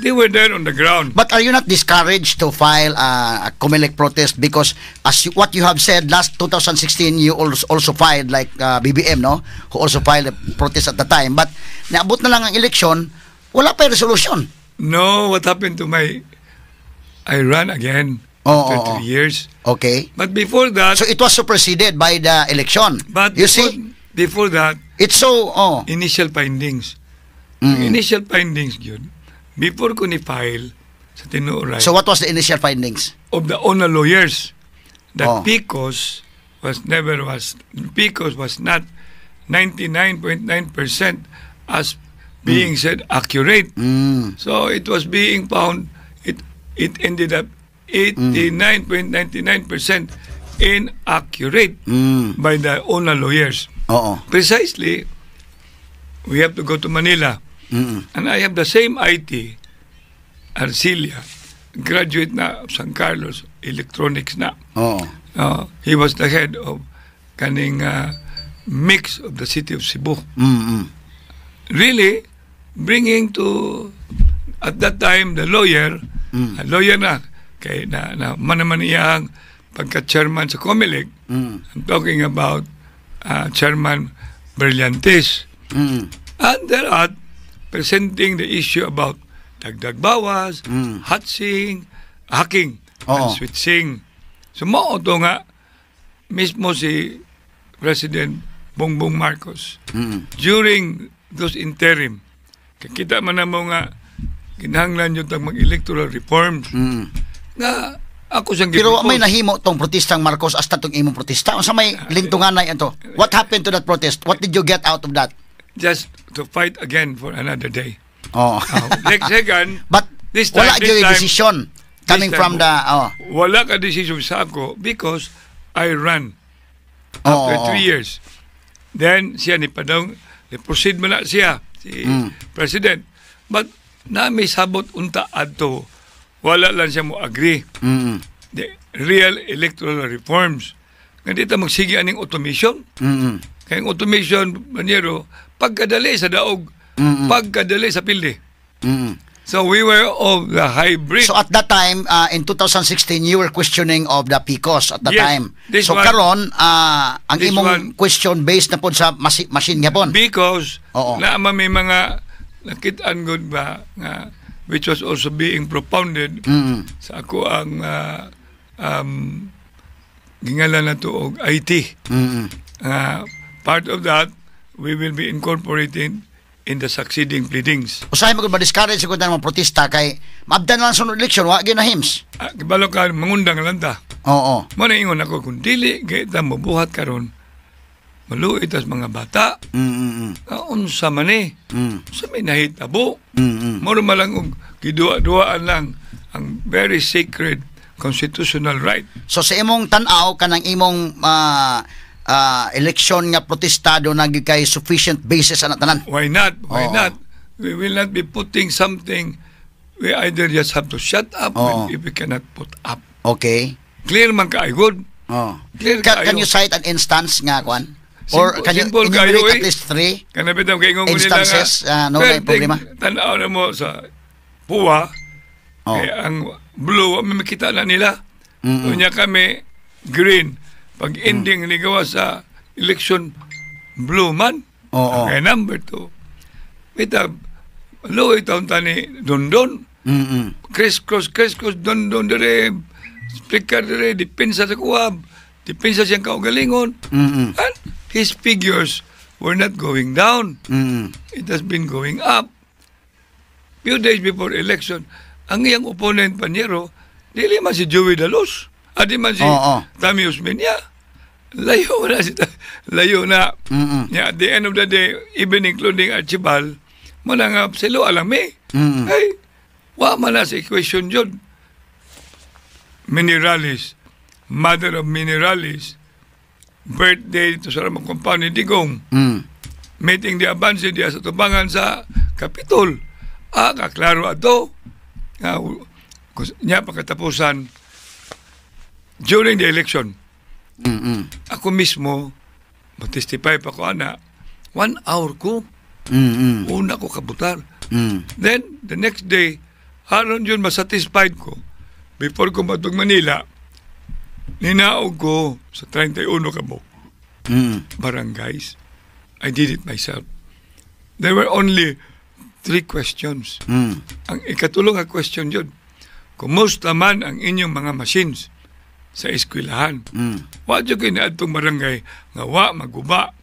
They were there on the ground. But are you not discouraged to file a COMELEC protest because as you, what you have said last 2016, you also filed like BBM, no, who also filed a protest at the time, but naabot na lang ang election, wala pa yung resolution. No, what happened to my I ran again after oo. 3 years. Okay. But before that, So it was superseded by the election. But You see? Before that, It's so, oh. initial findings. Ang initial findings yun, before ko ni-file sa tinuoray So what was the initial findings? Of the ONA lawyers that PCOS was never was PCOS was not 99.9% as being said accurate. So it was being found, it ended up 89.99% inaccurate by the ONA lawyers. Precisely, we have to go to Manila. And I have the same IT, Arcilia, graduate na of San Carlos, electronics na. He was the head of kaning mix of the city of Cebu. Really, bringing to, at that time, the lawyer, a lawyer na, kay na man naman iyang pagka-chairman sa COMELEC. I'm talking about Chairman Brillantes. And thereat, presenting the issue about dagdag bawas, hatching, hacking, and switching. So mao to nga, mismo si President Bongbong Marcos, during those interim, kakita man na mo nga, kinahanglan yun tag mag-electoral reforms, nga ako siyang Pero gi-propose. May nahimo tong protestang Marcos hasta tong imong protesta. Unsa may lintunganay ato? What happened to that protest? What did you get out of that? Just to fight again for another day. Next second, But this time, wala this gyud time, decision coming this from time, the, oh. Wala ka decision sa ako because I ran after 3 years. Then siya ni Padong, ni proceed mo na siya, si President. But na may sabot unta adto. Wala lang siya mo agree. The real electoral reforms. Nga dito magsige aning automation. Kaya ang automation, Manero, pagkadali sa daog, pagkadali sa pildi. So we were of the hybrid. So at that time, in 2016, you were questioning of the PCOS at the Yes, time. This So karon, ang this imong one question based na pod sa machine gyapon. Because naama may mga nakitaan gud ba nga which was also being propounded sa ako ang gingalan na to og IT. Part of that we will be incorporating in the succeeding pleadings. Usahay mo kung ma-discourage ko mga protesta kay maabdan na lang sunod election, wa gyud na hims. Ah, kibalo ka mangundang lang ta. Mo na ingon ako kung dili kay ta mobuhat karon, maluoy tas mga bata. Unsa man eh? Unsa may nahitabo? Moro man lang og giduwa-duwaan lang ang very sacred constitutional right. So sa imong tan-aw, kanang imong election nga protesta, do na gyud kay sufficient basis ana tanan. Why not? Why not? We will not be putting something. We either just have to shut up if we cannot put up. Clear man kaayo good. Clear kaayo. Can you cite an instance nga kwan? Or Simple- can you simple kaayo, enumerate eh. at least three Kana bitaw kay ingon ko nila nga, instances, no, na perting problema? Tan-aw na mo sa puwa, kay ang blue, may makita na nila. Unya kami, green. Pag ending ni gawa sa election, blue man. Okay, number two. Bitaw, luoy taon tani Dondon. Criss-cross, criss-cross, Dondon dire, speaker dire, depensa sa kuwab, depensa siyang kaugalingon. And his figures were not going down. It has been going up. Few days before election, ang iyang opponent, Panyero, dili man si Joey Daluz. Adi man si Oo. Tommy Osmeña. Layo na si layo na. Yeah, at the end of the day, even including Archibald, mo na nga silo alam eh. Ay, wa man na sa equation yun. Many rallies, mother of many rallies, birthday to sa ramang compound ni Digong, meeting di Avance diya sa tubangan sa Capitol. Ah, kaklaro ato. Nga, niya pagkatapusan, during the election, ako mismo, matestify pa ko ana, 1 hour ko, una ko kabutar. Then, the next day, aron yun masatisfied ko, before ko matug Manila, ninaog ko sa 31 ka barangays. I did it myself. There were only three questions. Ang ikatulong nga question yun, kumusta man ang inyong mga machines sa eskwelahan? Wa jud kay naadtong barangay nga wa maguba.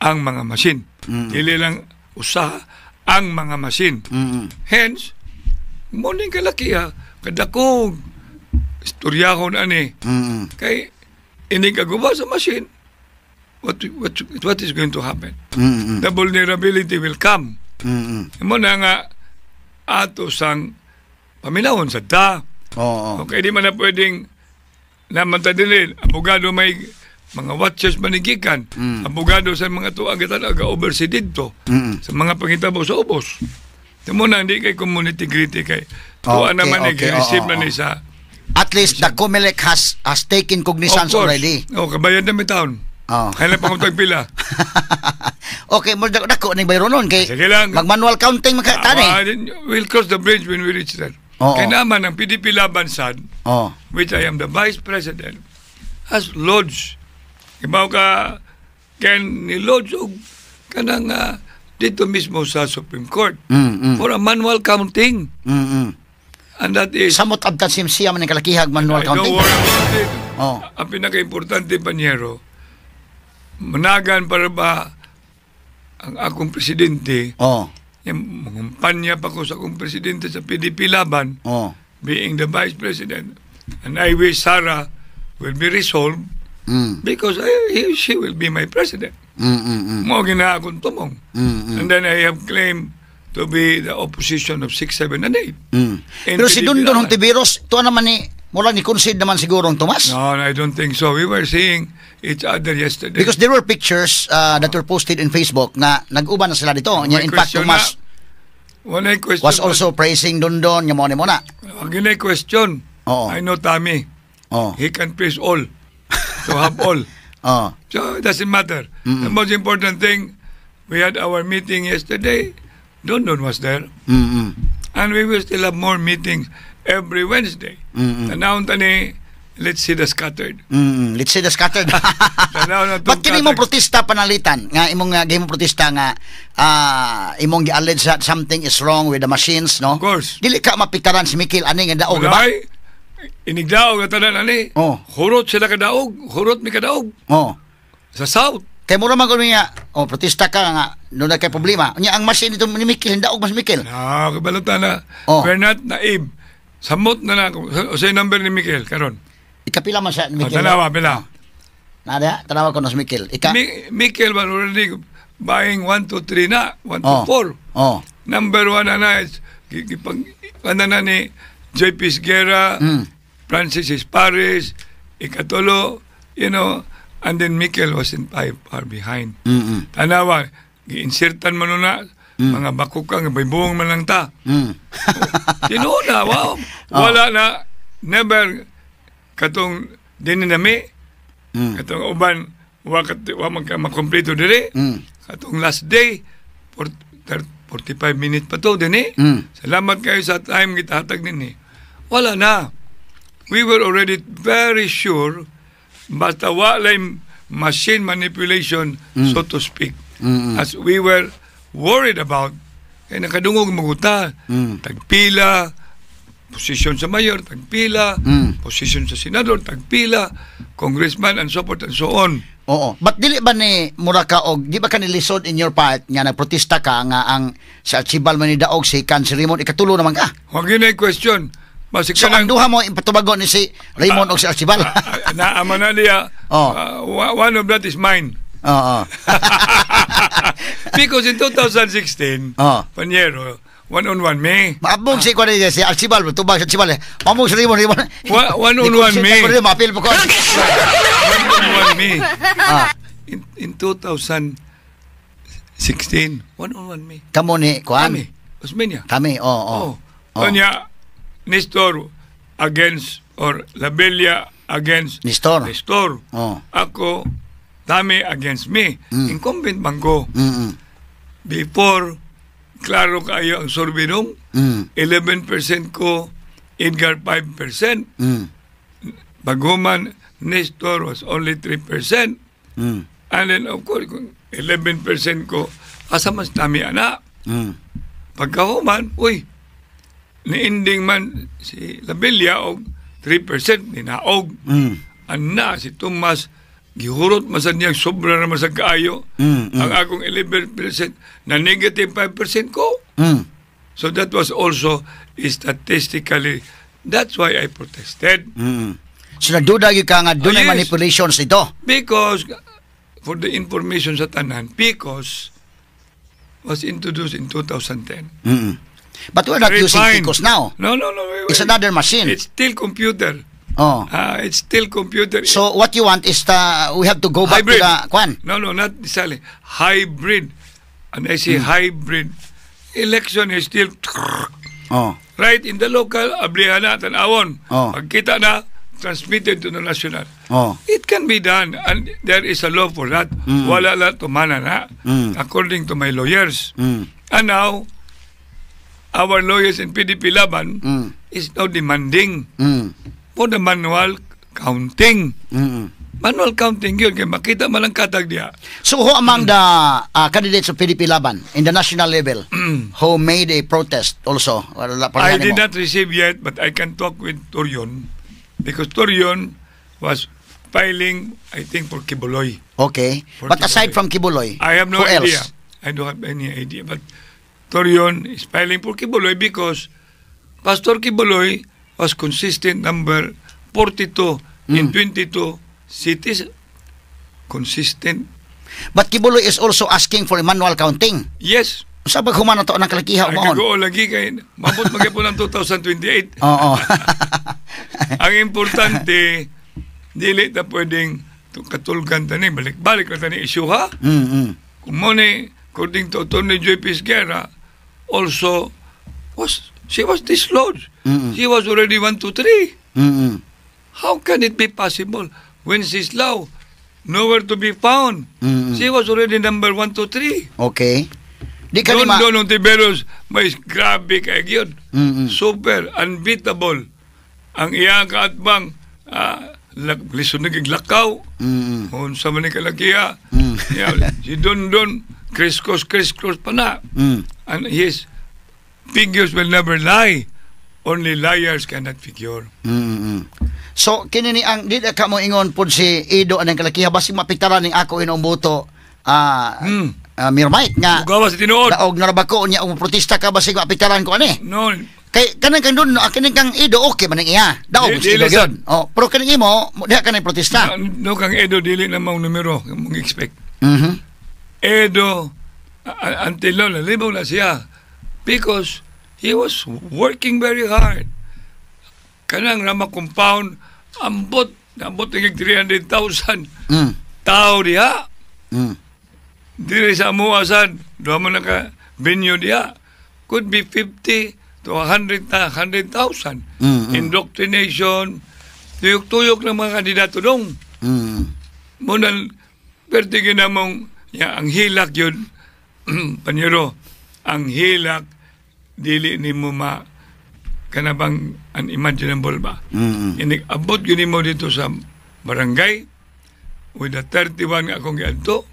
ang mga machine. Dili lang usa ang mga machine. Hence, mo ning kalaki ha, kadakong istoryahon ani kay inig kaguba sa machine, what is going to happen? The vulnerability will come. Mo na nga ato sang paminawon sa ta. Okay, di man na pwedeng naman ta dili abogado, may mga watchers manigikan. Abogado sa mga tuang kita aga oversee didto sa mga pangitabo sa ubos. Mo na hindi kay community integrity kay tuwa naman ni receive na ni sa At least the COMELEC has taken cognizance Of course. Already. Oh, kabayan na mi taon. Kailan pang utang pila. Okay, mo dako ning bayronon kay Sige lang. mag-manual counting maka tani. Ah, we'll cross the bridge when we reach there. Kaya naman ang PDP Laban sad, which I am the Vice President, has lodged. Ibaw ka, ken ni lodge og kanang dito mismo sa Supreme Court for a manual counting. And that is, Samot abtan siya man ning kalakihag manual I don't counting. Worry about it. Ang pinaka-importante, panyero, managan para ba ang akong presidente, yung mangumpanya pa ko sa akong presidente sa PDP Laban, being the Vice President. And I wish Sarah will be resolved because she will be my president. Mo gina akong tumong. And then I have claimed to be the opposition of 6, 7, and 8. In Pero si PDP Dondon Laban. Hontiveros, tuwa naman ni mura ni concede naman siguro ang Tomas. No, I don't think so. We were seeing each other yesterday. Because there were pictures that were posted in Facebook na nag-uban na sila dito. Nya, May in fact, question Tomas na. Wala question. Was also praising Dondon nga mo ni mo na. Ang ginay question. I know Tommy. He can praise all. To have all. So it doesn't matter. The most important thing, we had our meeting yesterday. Dondon was there. And we will still have more meetings every Wednesday. Tanawon tani, let's see the scattered. Let's say the scattered. Tanaw na But kini mong katag- protesta panalitan nga imong gihimong protesta nga imong gi-allege that something is wrong with the machines, no? Of course. Dili ka mapiktaran si Mikil ani nga daog ba? Walay, inigdaog na tanan ani. Hurot sila kadaog, hurot mi kadaog sa South. Kay mura man kuno nga, oh, protesta ka nga no na kay problema. Nya ang machine dito ni Mikil, daog mas Mikil. Na, kabalota na. We're not naive. Samot na na ako. O sa number ni Mikel, karon. Ikapila man siya ni O, Mikil. tanawa, pila. Nada, tanawa ko na si Mikil. Ika Mikel was already buying 1, 2, 3 na. 1, 2, 4. Number 1 na na is, gipag, ano na ni JP Esguerra, Francis Esparis, Ikatulo, and then Mikel was in five far behind. Tanawa, gi-insertan man na, mga bakukang, may buong man lang ta. Tinuod na, wow. Wala na, never, katong dininami, katong uban, wa man ka makompleto dire, katong last day, 45 minutes pa to, dinhi. Salamat kayo sa time kita hatag dinhi. Wala na. We were already very sure, basta wala machine manipulation, so to speak. As we were worried about, kay nakadungog maguta, tagpila, posisyon sa mayor, tagpila, posisyon sa senador, tagpila, congressman, and so forth and so on. Oo. But dili ba ni mura ka og di ba ka nilisod in your part nga nagprotesta ka nga ang sa Archibald man ni daog si kan si Raymond, ikatulo naman ka? Huwag yun ay question. Masik So ang duha mo ipatubago ni si Raymond og si Archibald. Naama na niya. One of that is mine. Because in 2016, Panyero, one on one me. Maabong si kuan si Archibald, tubag si Archibald. Mamong si Raymond, Raymond. One on one me. Ko maapil pa ko. One on one me. In 2016, one on one me. Kamo ni kuan. Kami, Osmeña. Kami, oo. Oh. Kanya, Nestor against or Labella against Nestor. Nestor. Ako, Dami against me. Incumbent man ko. Before, klaro kayo ang survey nung, 11% ko, Edgar 5%. Baguman, Nestor was only 3%. And then, of course, kung 11% ko, asa mas dami ana. Pagkahuman, uy, niending man si Labella og 3%, ninaog. Ana, si Tomas Gihurot man sad niya, sobra naman sa kaayo. Ang akong 11% na negative 5% ko. So that was also statistically, that's why I protested. So nagduda gyud ka nga dunay Oh, yes. manipulations dito. Because, for the information sa tanan, PCOS was introduced in 2010. But we're not using Refined. PCOS now. No, wait, It's wait. another machine. It's still computer. Oh. It's still computer. So what you want is the we have to go back Hybrid. to the kwan. No, not necessarily. Hybrid. And I say hybrid. Election is still right in the local, ablihan na, tanawon. Oh. Pagkita na, transmitted to the national. Oh. It can be done, and there is a law for that. Wala la tumana na, according to my lawyers. And now, our lawyers in PDP Laban is now demanding for the manual counting. Manual counting yun, kaya makita man ang katag diya. So who among the candidates of PDP Laban in the national level who made a protest also? Wala pa I rin did mo. not receive yet, but I can talk with Torion because Torion was filing, I think, for Quiboloy. Okay. For But aside Quiboloy. from Quiboloy, I have no who idea. else? I don't have any idea. But Torion is filing for Quiboloy because Pastor Quiboloy was consistent number 42 in 22 cities. Consistent. But Quiboloy is also asking for a manual counting. Yes. Sa paghuman na to ng kalakiha Ay, maon. kagoo lagi kay mabot magyapon ang 2028. Oo. Ang importante, dili ta pwedeng katulgan ta ni, balik-balik na ta ni issue ha. Kung mo ni, according to Attorney Joy Pisguera, also, she was dislodged. She was already 1, 2, 3. How can it be possible when she's low, nowhere to be found? She was already number 1, 2, 3. Okay. Di ka Don ni ma. Don Ontiveros, may grabe kay yun. Super, unbeatable. Ang iyang kaatbang, lisod naging lakaw. Unsa man ni kalakiya. Yeah, si Don Don, criss-cross, criss-cross pa na. And his figures will never lie. Only liars cannot figure. So kini ni ang di ka mo ingon pud si Ido anang kalakiha basig mapiktaran ning ako inong boto Mayor Mike nga Mugawas sa tinuod. daog narabako niya og protesta ka basig mapiktaran ko ani. No, Kay kanang kang doon, kining kang Ido okay man ang iya. Daog si Ido dili gyud. Oh, pero kining imo diha ka na protesta. No, kang Edo dili na maong numero mong expect. Edo until now nalibaw na siya because he was working very hard. Kanang Rama compound ambot ambot ng 300,000 tao diha. Diri sa amuasan, duha mo naka venue diha. Could be 50 to 100 100,000. Indoctrination, tuyok-tuyok ng mga kandidato dong. Muna, pwede ginamong, ya, ang hilak yun, panyero, ang hilak, dili ni mo ma, kanabang unimaginable ba? Inig, abot yun mo dito sa barangay, with the 31 nga akong giadto,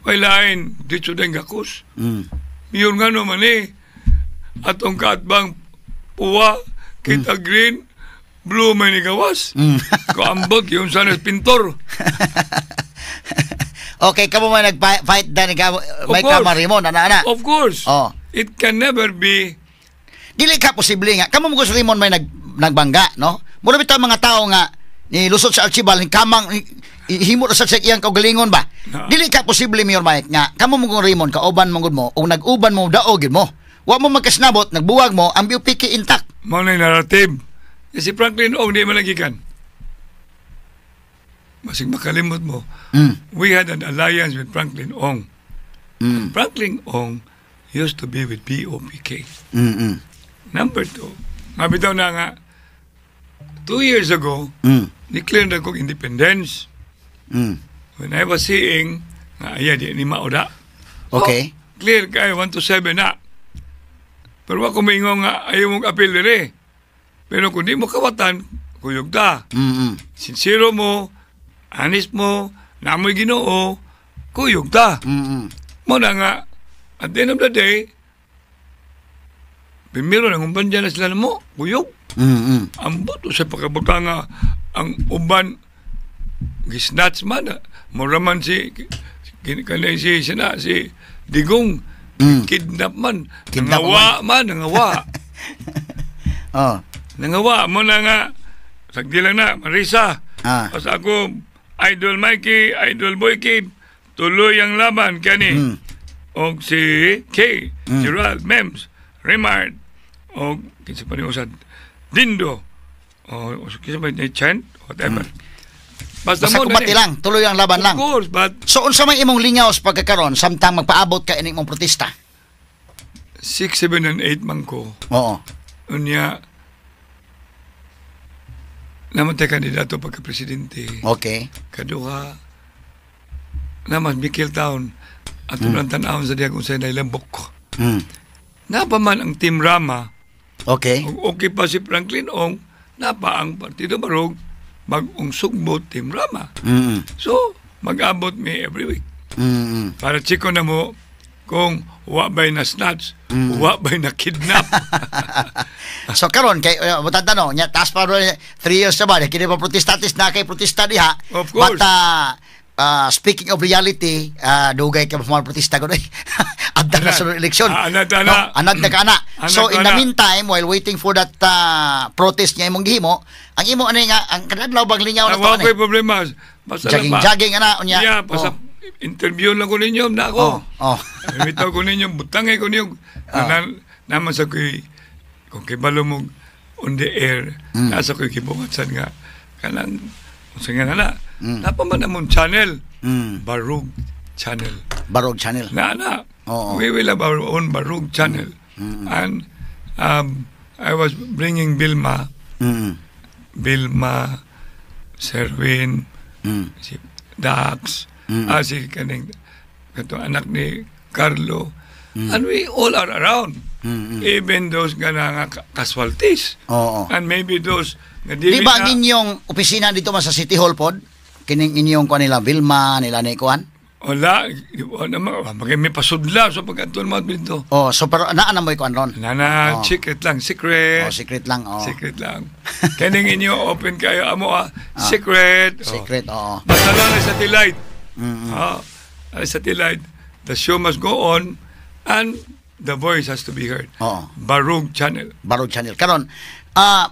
way lain, dito din gakos. Yun nga naman eh, atong kaatbang puwa, kita green, blue may nigawas. Kaambot, yun sana pintor. Okay, kamo man nag-fight dan ka may Of course. kamari mo na na. Of course. Oh. It can never be. Dili ka posible nga kamo mo gusto Raymond may nagbangga, no? Mura bitaw mga tao nga ni lusot sa Archibald ni kamang himo ra sa iyang kaugalingon ba. No. Dili ka posible, Mayor Mike, nga kamo mo kung Raymond kauban mo gud mo ug nag-uban mo daog gid mo. Wa mo magkasnabot, nagbuwag mo ang BUPK intact. Mao na yung narrative. Si Franklin Ong di man nagikan. Masig makalimot mo. We had an alliance with Franklin Ong. Franklin Ong used to be with BOPK. Number two, mabitaw na nga, 2 years ago, declare na kong independence. When I was seeing, nga aya di ni maoda. Oh, clear kay 1 to 7 na. Pero wa ko maingon nga ayaw mong appeal dire. Pero kung di mo kawatan, kuyog ta. Sincero mo, honest mo, namoy Ginoo, kuyog ta. Mo na nga, at the end of the day, primero nang umbandya na sila mo, kuyog. Ang boto sa pagkabuta nga, ang uban, Gisnatch man. Mura man si kanay si sina si Digong, kidnap man. Kidnap. Nangawa man, nangawa. Nangawa mo na nga. Sagdi lang na, Marisa. Basta ako, Idol Mikey, Idol Boyki, tuloy ang laban kani. Og si K, Gerald, Mems, Remard, og kinsa pa ni usad, Dindo, o kinsa pa ni Chen, whatever. Basta, Basta mo na kumbati ni. lang, tuloy ang laban Of lang. course, but So unsa may imong lingaw sa pagkakaron samtang magpaabot ka ining imong protesta? 6, 7, and 8 man ko. Unya, naman tayo kandidato pagka-presidente. Kaduha, naman Mikil Town, at mm. Tan-awon sa diya kung sa'yo nailambok. Napa man ang Team Rama, ug okay pa si Franklin Ong, napa ang Partido Barog, bag-ong sugbo Team Rama. So, mag-abot mi every week. Para chiko na mo kung wa ba'y na snatch, wa ba'y na kidnap. So karon kay tanong nya taas pa ro 3 years na ba kini pa protestatis na kay protesta diha. Of course. But speaking of reality, dugay ka mga protesta ko. Abda na sa eleksyon. Ah, anad, ana. No? Anad na ka ana. Anad So in the ka, ana. meantime, while waiting for that protest nga imong gihimo, ang imo ano nga ang kadadlaw bang lingaw na to Wala ani? ko'y problema. Basta lang Jogging ba? jogging ana unya. Yeah, basta interview lang ko ninyo na ako. Bitaw ko ninyo, butangay ko ninyo. Na, naman sa ko'y, kung kibalo mo on the air, nasa ko'y gibuhat nga, kanang, unsa nga na, napa man among channel, Barug Channel. Barog Channel. Na na. We will have our own Barug Channel. And I was bringing Vilma, Vilma, Serwin, si Dax, si kaning katong anak ni Carlo, and we all are around. Even those nga na nga casualties. And maybe those nga Di dili ba ang na, inyong opisina dito man sa City Hall pod? Kining inyong kuan nila Vilma nila ni kuan? Wala, wala naman, may pasudla sa pagkanton mga dito. Oh, so pero naa na mo'y kuan ron. Nana, secret lang, secret. Oh, secret lang. Oh. Secret lang. Kaning inyo, open kayo, amo ah, secret. Oh. Secret, oo. Basta lang na satellite. Ah, ay satellite. The show must go on and the voice has to be heard. Barug Channel. Barog Channel. Karon,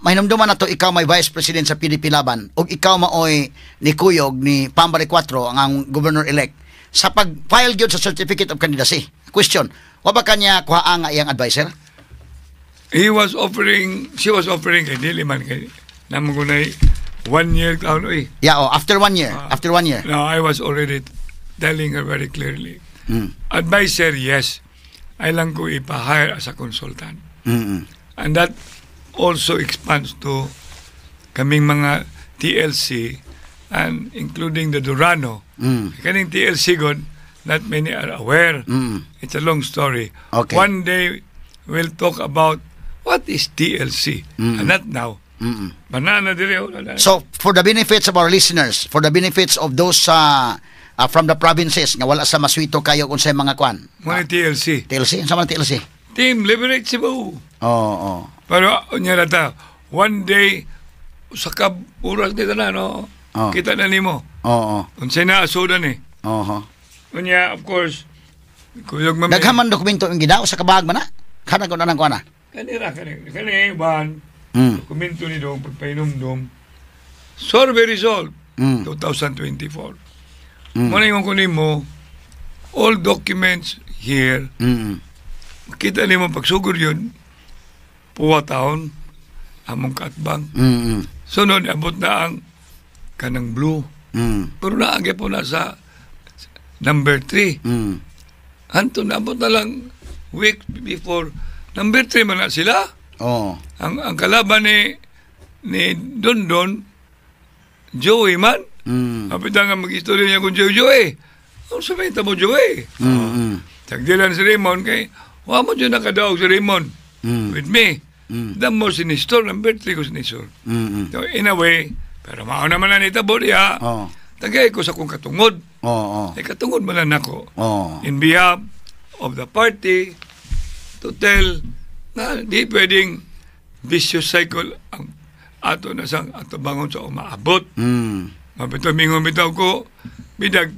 mahinumduman na to ikaw may Vice President sa PDP Laban ug ikaw maoy ni Kuyog ni Pambari 4 ang governor-elect sa pag-file gyud sa certificate of candidacy. Question, wa ba kanya kuhaa nga iyang advisor? He was offering, she was offering kay dili man kay namo gunay one year taon oy. Yeah, oh, after one year. After one year. No, I was already telling her very clearly. Advisor, yes. Ay lang ko ipa-hire as a consultant. And that also expands to kaming mga TLC and including the Durano. Kaning TLC god, not many are aware. It's a long story. One day, we'll talk about what is TLC. And not now. Banana dire. Wala na. So, for the benefits of our listeners, for the benefits of those from the provinces nga wala sa maswito kayo kung sa mga kwan. Mga TLC. TLC? Unsa man TLC? Team Liberate Cebu. Oo. Pero unya na ta, one day, sa ka oras nito na, no? Kita na nimo. Unsay na asudan eh. Unya, of course, kuyog mami. Daghan man dokumento yung gidaw sa kabag man na. Kana ko na nang kuan na. Kanira, kani, kani, ban, dokumento ni dong, pagpainumdum, survey result, 2024. Muna yung kunin mo, all documents here, kita nimo pagsugod yun, puwa taon, among kaatbang. Sunod, abot na ang kanang blue. Pero naagi po na sa number 3. Hanto, naabot na lang week before. Number 3 man na sila. Ang kalaban ni Dondon, Joey man. Kapit nga mag-istorya niya kung Joey Joey. Ang sabihin mo Joey. Tagdilan si Raymond kay, wa mo dyan nakadaog si Raymond. With me. The more si Nestor, number 3 ko si Nestor. So, in a way, pero mao naman na nita diha. Tagay ko sa kong katungod. Ay katungod man lang nako. In behalf of the party to tell na di pwedeng vicious cycle ang ato na sang ato bangon sa umaabot. Mabito mingon bitaw ko, bidag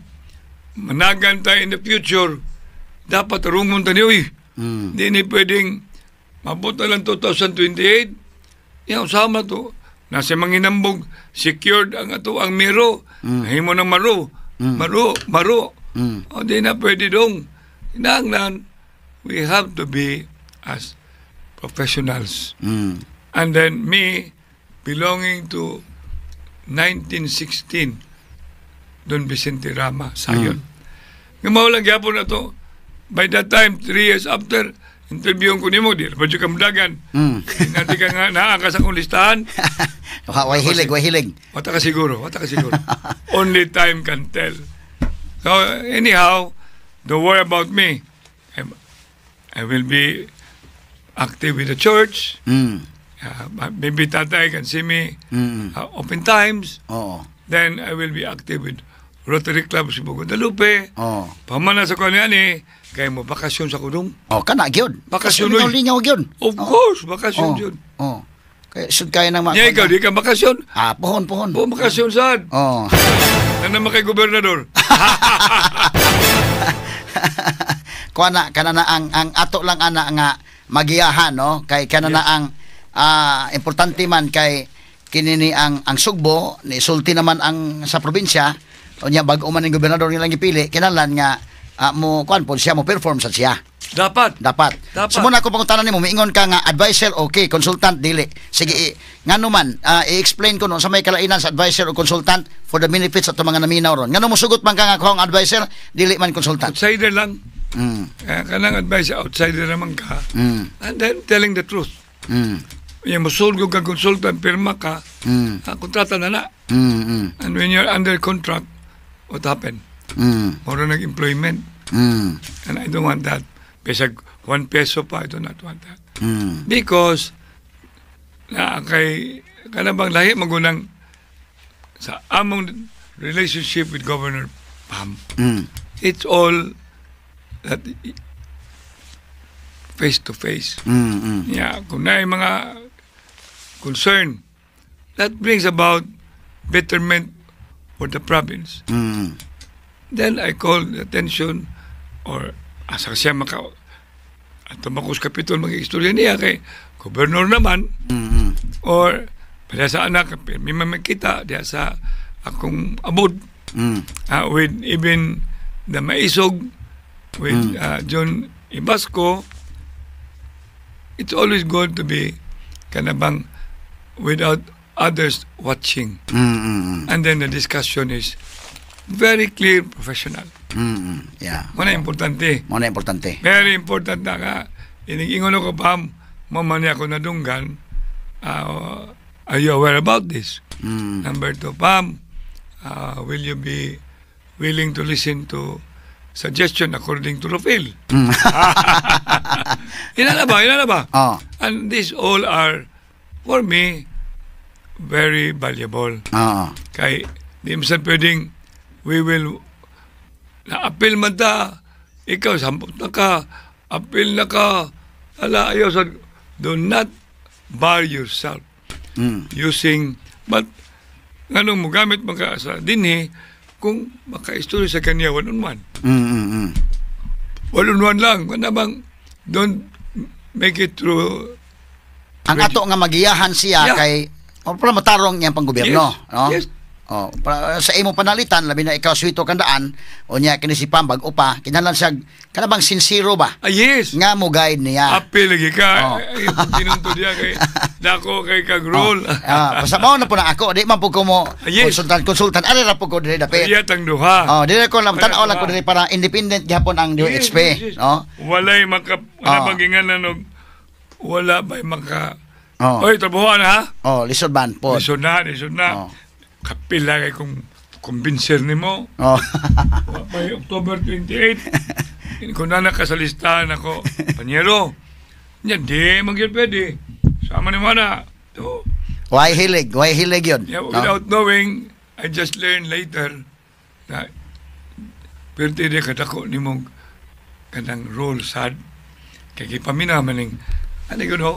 managan tayo in the future, dapat rungon ta ni, uy. Di ni pwedeng mabot na lang 2028. Yan, usama to. Nasa manginambog, secured ang ato ang miro. Himo ng maro. Maro, maro. O, di na pwede dong. Kinahanglan, we have to be as professionals. And then me, belonging to 1916, Don Vicente Rama, sayon. Nga mao lang gyapon na to. By that time, 3 years after, interview ko nimo, di pa ka mudagan. Hindi ka nga naa ka sa akong listahan. Way hilig, way hilig. Wata ka siguro, wata ka siguro. Only time can tell. So, anyhow, don't worry about me. I will be active with the church. Maybe tatay can see me open times. Then I will be active with Rotary Club sa Guadalupe. Pamana sa kanya ni, kaya mo bakasyon sa kudong. Oh, kana gyud. Bakasyon, Lingaw, oy. lingaw gyud. Of course, bakasyon Oh. yun. Oh. Kaya sud kaya nang Nya ikaw, di ka bakasyon. Ah, pohon, pohon. Po, bakasyon saan? Oh. Ano naman kay gobernador? Kuha na kana na ang ato lang ana nga magiyahan, no, kay kana na ang importante man kay kini ni ang Sugbo ni sulti naman ang sa probinsya unya bag-o man ning gobernador nilang gipili, kinahanglan nga mo kuan pod siya, mo perform sa siya. Dapat. Dapat. Dapat. So muna ko pangutana nimo, miingon ka nga advisor okay, consultant dili. Sige, ngano man i-explain ko no sa may kalainan sa advisor o consultant for the benefits sa mga naminaw ron. Ngano mosugot man ka nga ako ang advisor, dili man consultant? Outsider lang. Kaya kanang advice, outsider naman ka. And then, telling the truth. Yung musulgo ka consultant, pirma ka, kontrata na na. And when you're under contract, what happened? Moro nag-employment. And I don't want that. Bisag 1 peso pa, I do not want that. Because, na kay, kana bang lahi magunang sa among relationship with Governor Pam, it's all that face to face. Yeah, kung naay mga concern, that brings about betterment for the province. Then I call the attention or asa siya maka ato makos kapitol mga istorya niya kay gobernador naman or para sa anak may makita diya sa akong abod with even the Maisog, with John Ibasco. It's always good to be kanabang without others watching and then the discussion is very clear, professional. Muna importante. Mo na importante. Very important na ka. Inig-ingon ako, Pam, mama niya ako nadunggan. Are you aware about this? Number two, Pam, will you be willing to listen to suggestion according to Rofil? Ina na ba? Ina na ba? Oh. And these all are, for me, very valuable. Kay, di mo sa pwedeng, we will, na-appeal man ta, ikaw, sampot na ka, appeal na ka, ala, ayaw sa, do not bar yourself using, but, nganong mo gamit man ka sa dinhi, kung makaistorya sa kanya one on one. One on one lang, kana bang, don't make it through. Ang ato nga magiyahan siya kay o para matarong niyang panggobyerno, no? Yes. Oh, para sa imo panalitan, labi na ikaw swito kandaan, o niya kini si Pam bag-o pa, kinahanglan siya kana bang sincero ba Ah, yes. nga mo guide niya. Apil lagi ka. Oh. Ay, tinunto diya kay dako kay kag role. Ah, basta mao na po na ako, di man po ko mo Ah, yes. consultant consultant ari ra po ko diri dapit. Iya tang duha. Oh, diri ko lang tan-aw lang ko duha. diri para independent gyapon ang DOHP, Yes. no? Walay maka wala Oh. bang ginganan og wala ba'y maka Oh. Oy, trabahoan ha. Oh, lisod man po. Lisod na, lisod na. Oh. Kapila kay kung kumbinser nimo. Wa pa'y October 28. Kung na ka sa listahan ako, panyero. Nya, di, magyud pwede. Sama ni mana. So, Way hilig yun. Yeah, no? without knowing, I just learned later na pwede di kadako nimong kanang role sad. Kay gipamina maning ano yun ho,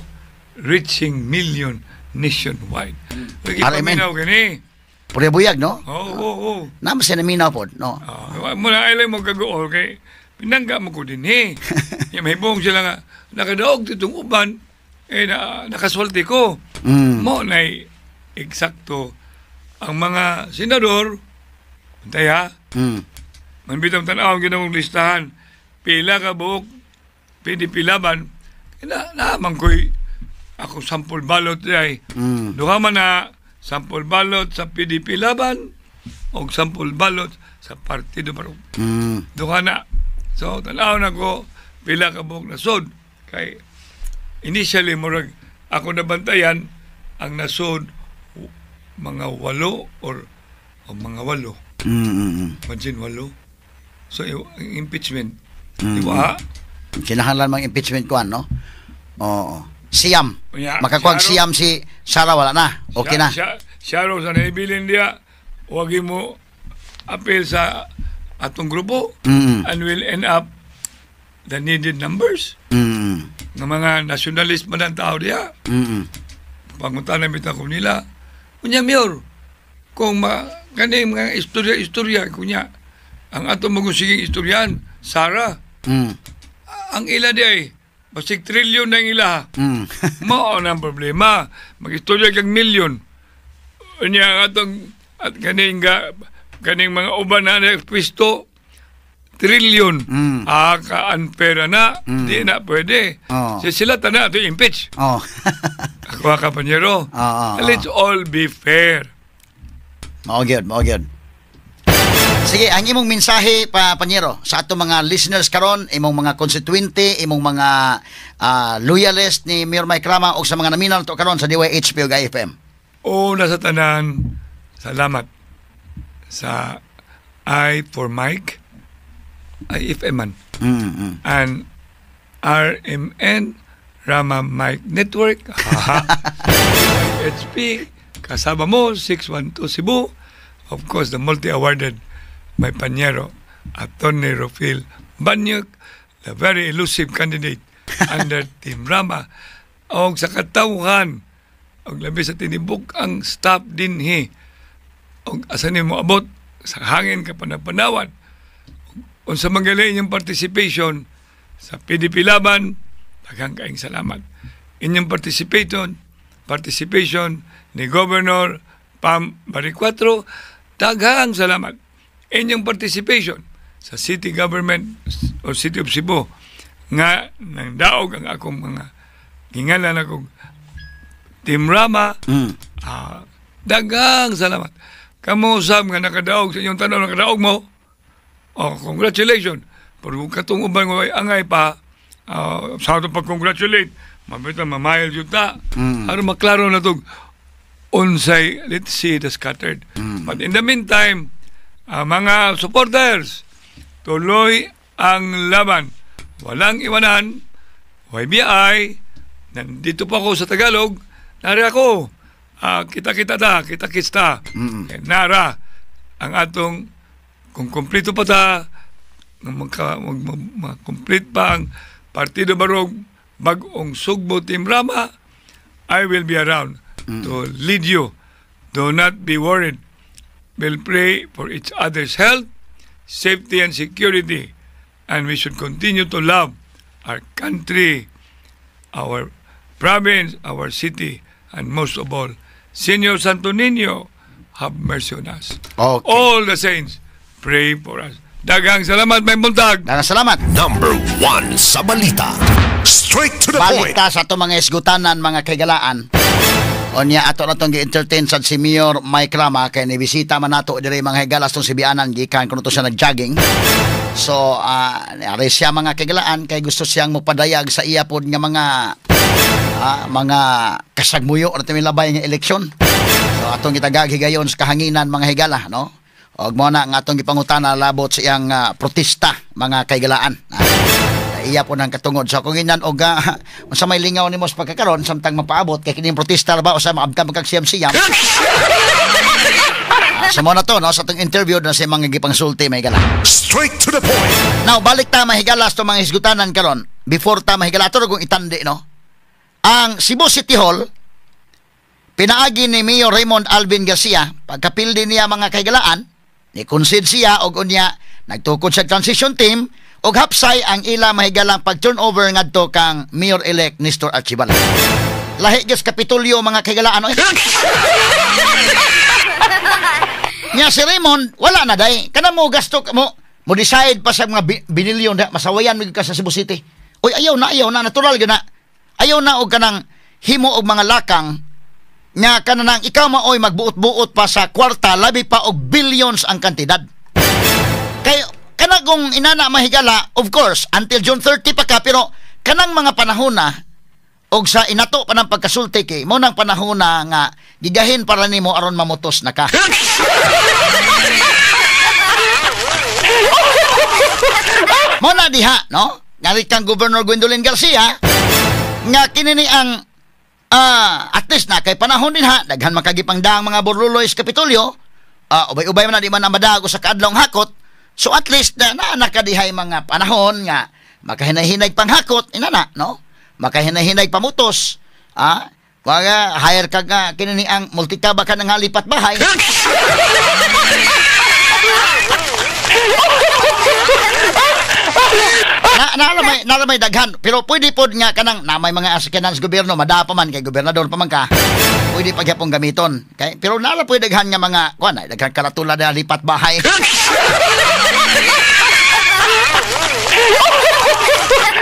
reaching million nationwide. Kay Amen. gipaminaw gani. Purya buyag, no? Oo. Nama siya naminaw pod, no? Ah, mo na ay mo kaguol kay pinangga mo ko din eh. Ya may buong sila nga nakadaog ditong uban eh na, nakaswerte ko. Mo nay eksakto ang mga senador taya manbitaw tan-aw ginawang listahan pila ka buok PDP Laban na naman ko'y ako sample ballot ay duha man na sample ballot sa PDP Laban o sample ballot sa Partido Barog. Duha na. So tan-aw na ko pila ka buok nasod kay initially murag ako nabantayan ang nasod mga 8 or o mga 8. Imagine 8. So ang impeachment. Di ba? Kinahanglan mang impeachment kuan, no? Oo. Siyam. Ya, Makakuwag siyaro. siyam si Sara, wala na. Okay na. Siya raw sa naibilin niya, wag mo appeal sa atong grupo and will end up the needed numbers ng mga nationalist man ang tao diya. Pangutana bitaw ko nila. Unya, Mayor, kung ma, kaning mga istorya-istorya, kunya, ang atong mga siging istoryan, Sara, ang ila di ay, basig trilyon na ang ila. Mao na ang problema. Mag-istorya kang milyon. Unya ang atong at kaning ga, kaning mga uban na na pwisto trilyon. Ah, ka-unfair na. Di na pwede. Oo. Sila tanan ato impeach. Ako kapanyero. Oo, oo. Let's all be fair. Mao gyud, mao gyud. Sige, ang imong mensahe pa, Panyero, sa atong mga listeners karon, imong mga constituente, imong mga loyalist ni Mayor Mike Rama o sa mga naminaw to karon sa DYHP ug IFM. Una sa tanan, salamat sa I for Mike, IFM man, and RMN, Rama Mike Network, haha, HP, kasama mo, 612 Cebu, of course, the multi-awarded my Panyero, Attorney Rofil Banyuk, the very elusive candidate under Team Rama, og sa katawhan, og labi sa tinibuk ang staff dinhi, og asa nimo abot sa hangin ka panapanawan, unsa man gali inyong participation sa PDP Laban, daghang kaayong salamat. Inyong participation ni Governor Pam Baricuatro, daghang salamat. Inyong participation sa city government o City of Cebu nga nang daog ang akong mga gingalan akong Team Rama, daghang salamat. Kamo usab nga nakadaog sa inyong tanong, nakadaog mo, oh, congratulations. Pero kung katong uban mo ay angay pa, sa atong pag-congratulate, mabita mamayal yun ta. Aron maklaro na to, unsay, let's see the scattered. But in the meantime, mga supporters, tuloy ang laban. Walang iwanan, YBI, nandito pa ako sa Tagalog, nari ako, kita-kita ta, kita-kits ta. Eh, nara, ang atong, kung kumplito pa ta, mag-complete pa ang Partido Barog, Bag-ong Sugbo Team Rama, I will be around to lead you. Do not be worried. We'll pray for each other's health, safety, and security. And we should continue to love our country, our province, our city, and most of all, Señor Santo Niño, have mercy on us. All the saints, pray for us. Daghang salamat, may buntag. Daghang salamat. Number 1 sa balita. Straight to the Balik point. Ta sa atong mga isgutanan, mga kaigalaan. Unya ato na tong gi-entertain sad si Mayor Mike Rama kay nibisita man nato diri, mga higala, tong Sibianan gikan kuno to siya nag-jogging. So, ari siya, mga kaigalaan, kay gusto siyang mopadayag sa iya pod nga mga kasagmuyo na labay nga eleksyon. So atong gitagag higayon sa kahanginan, mga higala, no? Og mo na nga atong gipangutana labot sa iyang protesta, mga kaigalaan. Iya po ng katungod. So kung inan og unsa may lingaw nimo sa pagkakaron samtang mapaabot kay kining protesta ra ba o sa maabtan kag siyam-siyam. Sa mo na to, no, sa atong interview na sa mga gipangsulti may gala. Straight to the point. Now balik ta, mahigala, sa mga hisgutanan karon. Before ta, mahigala, ato kung itandi, no. Ang Cebu City Hall Pinaagi ni Mayor Raymond Alvin Garcia, pagkapildi niya, mga kahigalaan, ni concede siya og unya nagtukod sa transition team og hapsay ang ila mahigalang pag-turnover ngadto kang Mayor-elect Nestor Archival. Lahi gyud Kapitolyo, mga kahigalaan, oy. Nya si Raymond wala na day kana mo gasto mo mo decide pa sa mga binilyon da masawayan mo ka sa Cebu City. Oy, ayaw na natural gyud na. Ayaw na og kanang himo og mga lakang nga kanang ikaw maoy magbuot-buot pa sa kwarta, labi pa og billions ang kantidad. Kay kana kung inana, mahigala, of course until June 30 pa ka, pero kanang mga panahon na og sa inato pa ng pagkasulti kay mo nang panahon na nga gigahin para nimo aron mamutos na ka. Mo na diha, no? Ngari kang Governor Gwendolyn Garcia nga kini ni ang at least na kay panahon din ha, daghan makagipangdaang mga burluloy sa Kapitolyo, ubay-ubay man na di man na madago sa kaadlong hakot. So at least na nakadihay mga panahon nga makahinay-hinay panghakot inana, no? Makahinay-hinay pamutos. Waga hire ka nga kini ni ang multikaba ka nang lipat bahay. Na may daghan, pero pwede pod nga kanang na may mga asakanan sa gobyerno, mada pa man kay gobernador pa man ka. Pwede pa gyapon gamiton. Kay pero nala pwede daghan nga mga kuan, daghan karatula na lipat bahay.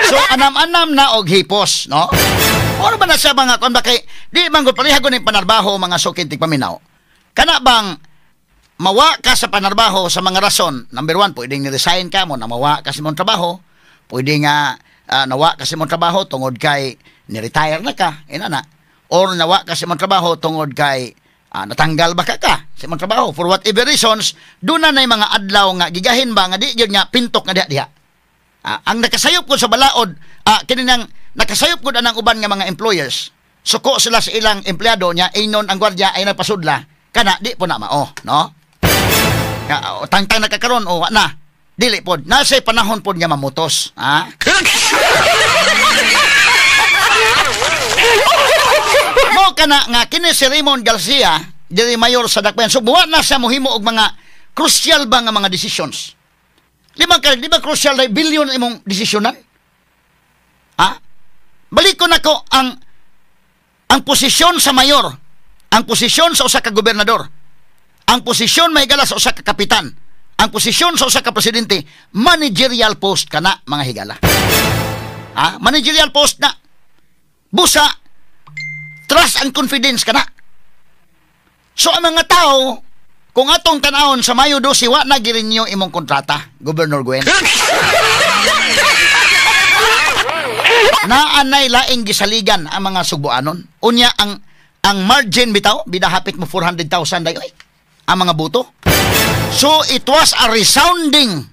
So anam-anam na og hipos, no? Oro ba na sa mga kuan ba kay di man gud pareha gud ning panarbaho, mga sukin tigpaminaw. Kana bang mawa ka sa panarbaho sa mga rason? Number 1, pwedeng ni-resign ka mo na mawa ka sa imong trabaho. Pwede nga nawa ka sa imong trabaho tungod kay ni-retire na ka, inana. Or nawa ka sa imong trabaho tungod kay natanggal ba ka sa imong trabaho. For whatever reasons, doon na mga adlaw nga gigahin ba nga di gyud nga pintok nga diha. Ang nakasayop ko sa balaod, kini nang nakasayop ko anang uban nga mga employers. Suko sila sa ilang empleyado niya, inon ang gwardiya ay nagpasudla. Kana di po na mao, no? Tangtang nakakaron o na. Dili pod. Nasa panahon pod nga mamutos, ha? Mo kana nga kini si Raymond Garcia diri mayor sa Dakbayan. So buwa na siya mohimo og mga crucial ba nga mga decisions. Di ba crucial na billion imong desisyonan? Ha? Balik ko nako ang posisyon sa mayor, ang posisyon sa usa ka gobernador, ang posisyon mahigala sa usa ka kapitan, ang posisyon sa usa ka presidente, managerial post kana, mga higala. Ha? Managerial post na. Busa, trust and confidence kana. So ang mga tao, kung atong tanawon sa Mayo 12, wa na girinyo imong kontrata, Governor Gwen. Naanay laing gisaligan ang mga sugboanon. Unya ang margin bitaw, bidahapit mo 400,000 dayoy ang mga boto. So it was a resounding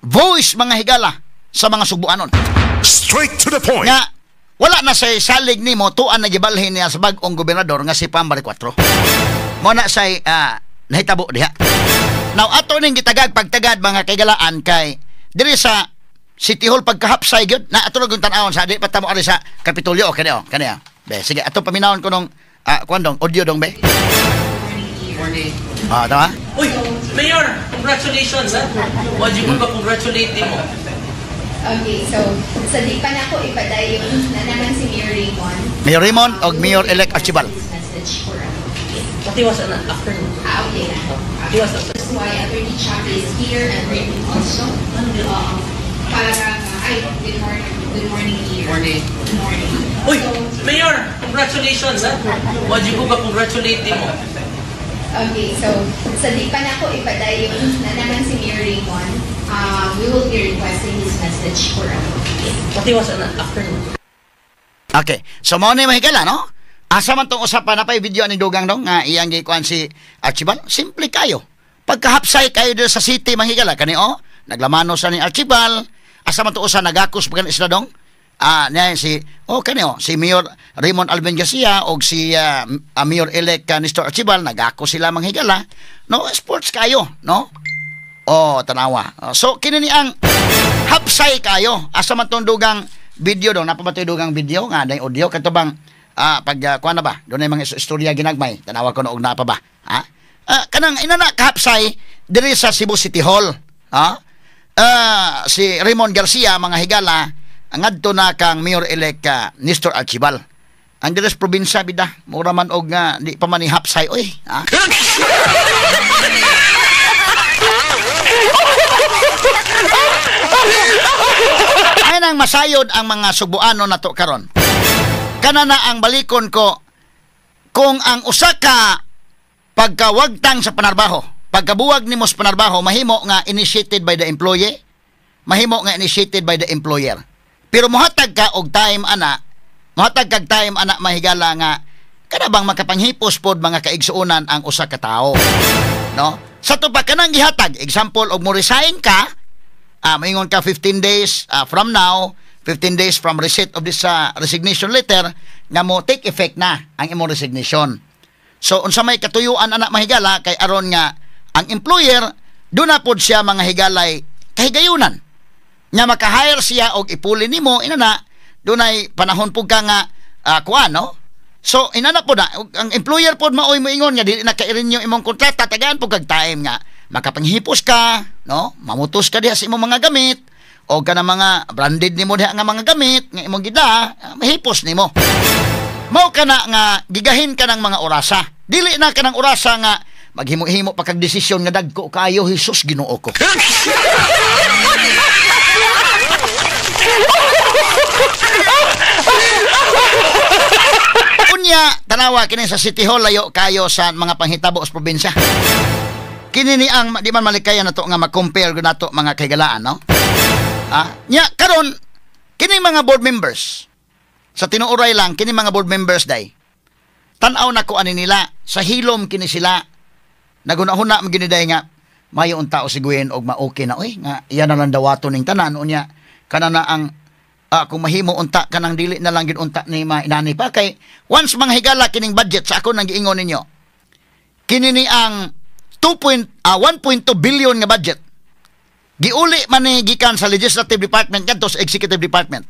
voice, mga higala, sa mga sugboanon. Straight to the point. Nga wala na say salig nimo tuan na gibalhin niya sa bag-ong gobernador nga si Pam Baricuatro. Mo na say nahitabo diha. Now ato ning gitagag pagtagad, mga kaigalaan, kay diri sa City Hall pagkahapsay gyud na ato lang tan-awon sa di pa tamo ari sa Kapitolyo. Okay oh, kani oh. Be, sige ato paminawon ko nung kuan dong audio dong be. Morning. Tama? Uy, Mayor, congratulations ha. Wajib ko ba congratulate mo? Okay, so sa di pa na ako ipadayon na naman si Mayor Raymond. Mayor Raymond og Mayor-elect Archival. Message for Patiwas na afternoon. Okay na. Patiwas na. That's why Attorney Chucky is here and Raymond also. Para ay, good morning. Good morning, Mayor. Morning. Good morning. Uy, So, Mayor, congratulations ha. Wajib ko ba congratulate mo? Okay, so sa di pa na ako ipadayon na naman si Mayor Raymond. We will be requesting his message for Patiwas na afternoon. Okay, so mao ni mahigala, no? Asa man tong usapan na pa'y video ni Dugang dong nga iyang gikuan si Archibald. Simple kayo. Pagkahapsay kayo dito sa city, mahigala kani oh, naglamano sa ni Archibald. Asa man to usa nagakos pa sila dong? Niya si oh kani oh, si Mayor Raymond Alvin Garcia og si Mayor-elect Nestor Archibald, nagakos sila manghigala. No, sports kayo, no? Oh, tanawa. So kini ni ang hapsay kayo. Asa man tong dugang video dong, napa ba to'y dugang video nga day audio kato bang Pag kuan na ba? Doon ay mga istorya ginagmay. Tanawa ko na og naa pa ba? Ha? Kanang inana kahapsay diri sa Cebu City Hall. Ha? Si Raymond Garcia mga higala ngadto na kang Mayor-elect Nestor Archival. Ang diri sa probinsya bida, mura man og nga di pa man ni hapsay oy. Ha? Ay nang masayod ang mga Sugbuano nato karon. Kana na ang balikon ko kung ang usa ka pagkawagtang sa panarbaho, pagkabuwag nimo sa panarbaho, mahimo nga initiated by the employee, mahimo nga initiated by the employer. Pero mohatag ka og time ana, mohatag kag time ana mahigala nga kada bang makapanghipos pod mga kaigsuonan ang usa ka tawo, no? Sa to pa kanang gihatag example og mo resign ka, maingon ka 15 days from now, 15 days from receipt of this resignation letter nga mo take effect na ang imong resignation. So unsa may katuyuan anak mahigala kay aron nga ang employer duna pod siya mga higalay kahigayunan nga maka-hire siya og ipuli nimo inana dunay panahon pud ka nga kuan, no? So inana pod na ang employer pod maoy moingon nga dili na ka-renew imong kontrata, tagaan pud kag time nga makapanghipos ka, no? Mamutos ka diha sa imong mga gamit o kana mga branded nimo diha nga mga gamit nga imong gida, mahipos nimo. Mao kana nga gigahin ka ng mga orasa. Dili na ka ng orasa nga maghimo-himo pa kag desisyon nga dagko kaayo, Hesus Ginoo ko. Unya tanawa kini sa City Hall, layo kayo sa mga panghitabo sa probinsya. Kini ni ang di man malikayan nato nga ma-compare nato mga kahigalaan, no? Nya karon kini mga board members sa tinuoray lang kini mga board members day. Tan-aw nako ani nila sa hilom kini sila. Nagunahuna man gini day nga mayo unta o si Gwen og ma-okay na oy nga iya na lang dawaton ning tanan unya kana na ang kung mahimo unta kanang dili na lang gid unta ni mainani pa kay once mga higala kining budget sa ako nang giingon ninyo. Kini ni ang 1.2 billion nga budget. Giuli man ni gikan sa Legislative Department kadto sa Executive Department.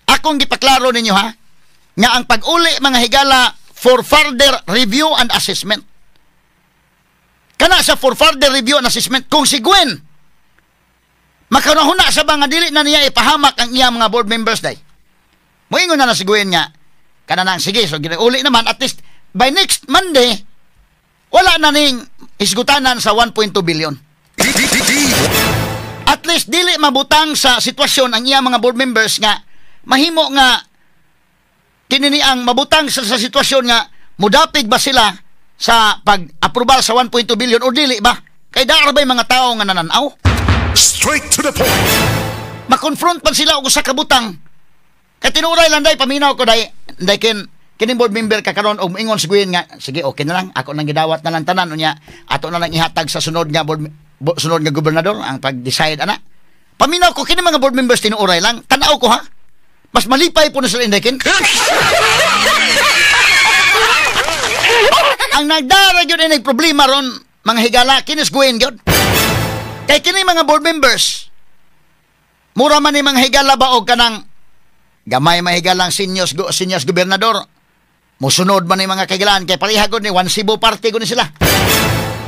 Akong gipaklaro ninyo ha, nga ang pag-uli mga higala for further review and assessment. Kana sa for further review and assessment, kung si Gwen makanahuna sa ba nga dili na niya ipahamak ang iya mga board members day. Moingon na na si Gwen nga kana nang sige, so giuli naman at least by next Monday wala na ning isgutanan sa 1.2 billion. At least dili mabutang sa sitwasyon ang iya mga board members nga mahimo nga kini ang mabutang sa sitwasyon nga mudapig ba sila sa pag-aprobal sa 1.2 billion o dili ba? Kay daar ba'y mga tao nga nananaw? Straight to the point. Makonfront man sila og usa ka butang. Kay tinuray lang day paminaw ko day, day kin kining board member ka karon og moingon si Gwen nga sige okay na lang ako nang gidawat na lang tanan unya ato na lang ihatag sa sunod nga board sunod nga gobernador ang pag-decide ana. Paminaw ko kini mga board members tinuoray lang, tan-aw ko ha. Mas malipay po na sila indekin. Ang nagdara gyud ay problema ron mga higala kinis Gwen gyud. Kay kini mga board members mura man ni mga higala ba og kanang gamay mahigalang sinyos gobernador. Musunod man ni mga kagilaan kay pareha gud ni One Cebu Party gud ni sila.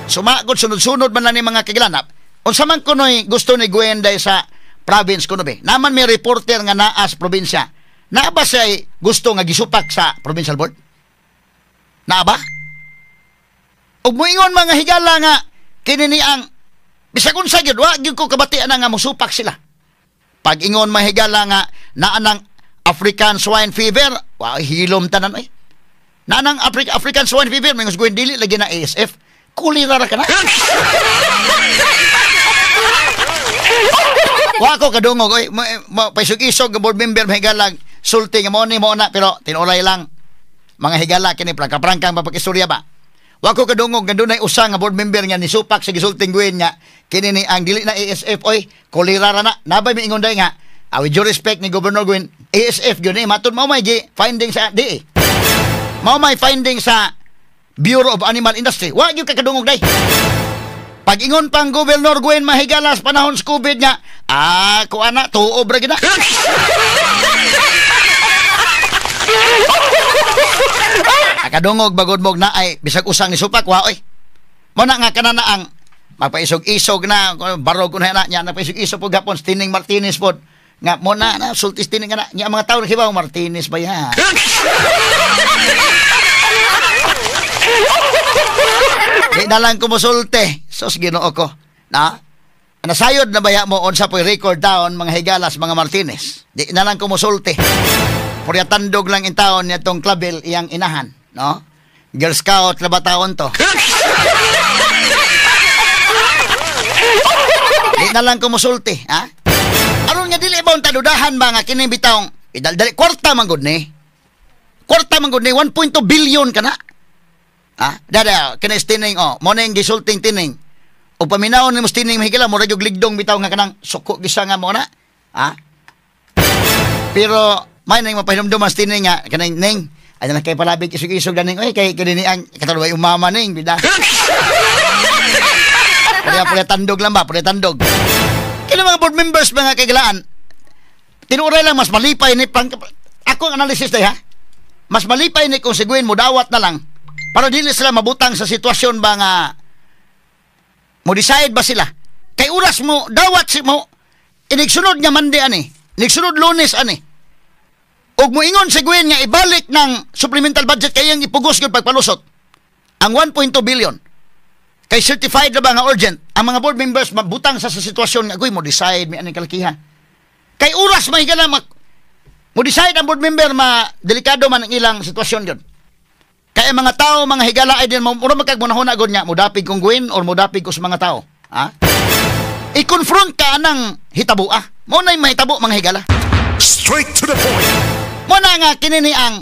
Sumagod sunod-sunod man lang ni mga kagilanap. Unsa man kunoy gusto ni Gwen day sa province kuno be. Naman may reporter nga naa sa probinsya. Naa ba siya gusto nga gisupak sa provincial board? Naa ba? Ug moingon mga higala nga kini ni ang bisag unsa gyud wa gyud ko kabatian nga mosupak sila. Pag ingon mga higala nga naa nang African swine fever, wa hilom tanan oy. Naa nang African swine fever, moingon Gwen dili lagi na ASF. Kulira ra ka na. Wa ko kadungog oy, paisog-isog nga board member mahigalag sulti nga mo ni mo na pero tinuray lang mga higala kini prangka-prangkang mapakistorya ba. Wa ko kadungog nga dunay usa nga board member nga nisupak sa gisulting Gwen nga kini ni ang dili na ASF oy, kulira ra na. Nabay miingon day nga with due respect ni Governor Gwen, ASF gyud ni matud mao may finding sa DA. Mao may finding sa Bureau of Animal Industry. Wa gyud ka kadungog day. Pag ingon pang Governor Gwen Mahigalas panahon sa COVID nga, kuan na tuob ra gid na. Nakadungog bagod mo na ay bisag usang ni supak wa oy. Mo na nga kanana ang magpaisog-isog na barog ko na na nya nagpaisog-isog po gapon Tining Martinez pod nga mo na na sultis tining nga na nya mga tawo nakibaw Martinez ba ya. Di na lang kumusulte. Sos Ginoo ko. Na nasayod na baya mo unsa po'y record taon mga higalas mga Martinez. Di na lang kumusulti. Purya tandog lang in taon niya tong Clavel iyang inahan, no? Girl Scout na ba taon to? Di na lang kumusulti, ha? Aron nga dili ba tadudahan ba nga kining bitawng idaldali kwarta man gud ni. Kwarta man gud ni 1.2 billion kana. Ha? Dada kini tining oh, mo ning gisulting tining. O paminawon nimo tining mahigala mo ra gyud ligdong bitaw nga kanang suko gisa nga mo na. Ha? Pero may nang mapahinumdum mas tining nga kanang ning ay na kay palabig isog-isog daning oy kay kini ang katulay umama ning bida. Pwede tandog lang ba? Pwede tandog. Kini mga board members mga kaigalaan, tinuray lang mas malipay ni pang, ako ang analysis day ha. Mas malipay ni kung siguin mo dawat na lang para dili sila mabutang sa sitwasyon ba nga mo decide ba sila. Kay oras mo dawat si mo inigsunod nga Monday ani, inigsunod Lunes ani. Og moingon si Gwen nga ibalik ng supplemental budget kay iyang ipugos gyud pagpalusot ang 1.2 billion. Kay certified na ba nga urgent ang mga board members mabutang sa sitwasyon nga agoy mo decide mi aning kalakihan. Kay oras may gala mo decide ang board member ma delikado man ang ilang sitwasyon gyud. Kay ang mga tao mga higala ay din mura magkagmunahuna gud nga modapig kong Gwen or modapig ko sa mga tao. Ha? I-confront ka anang hitabua. Mo na'y mahitabo mga higala. Straight to the point. Mo na nga kini ni ang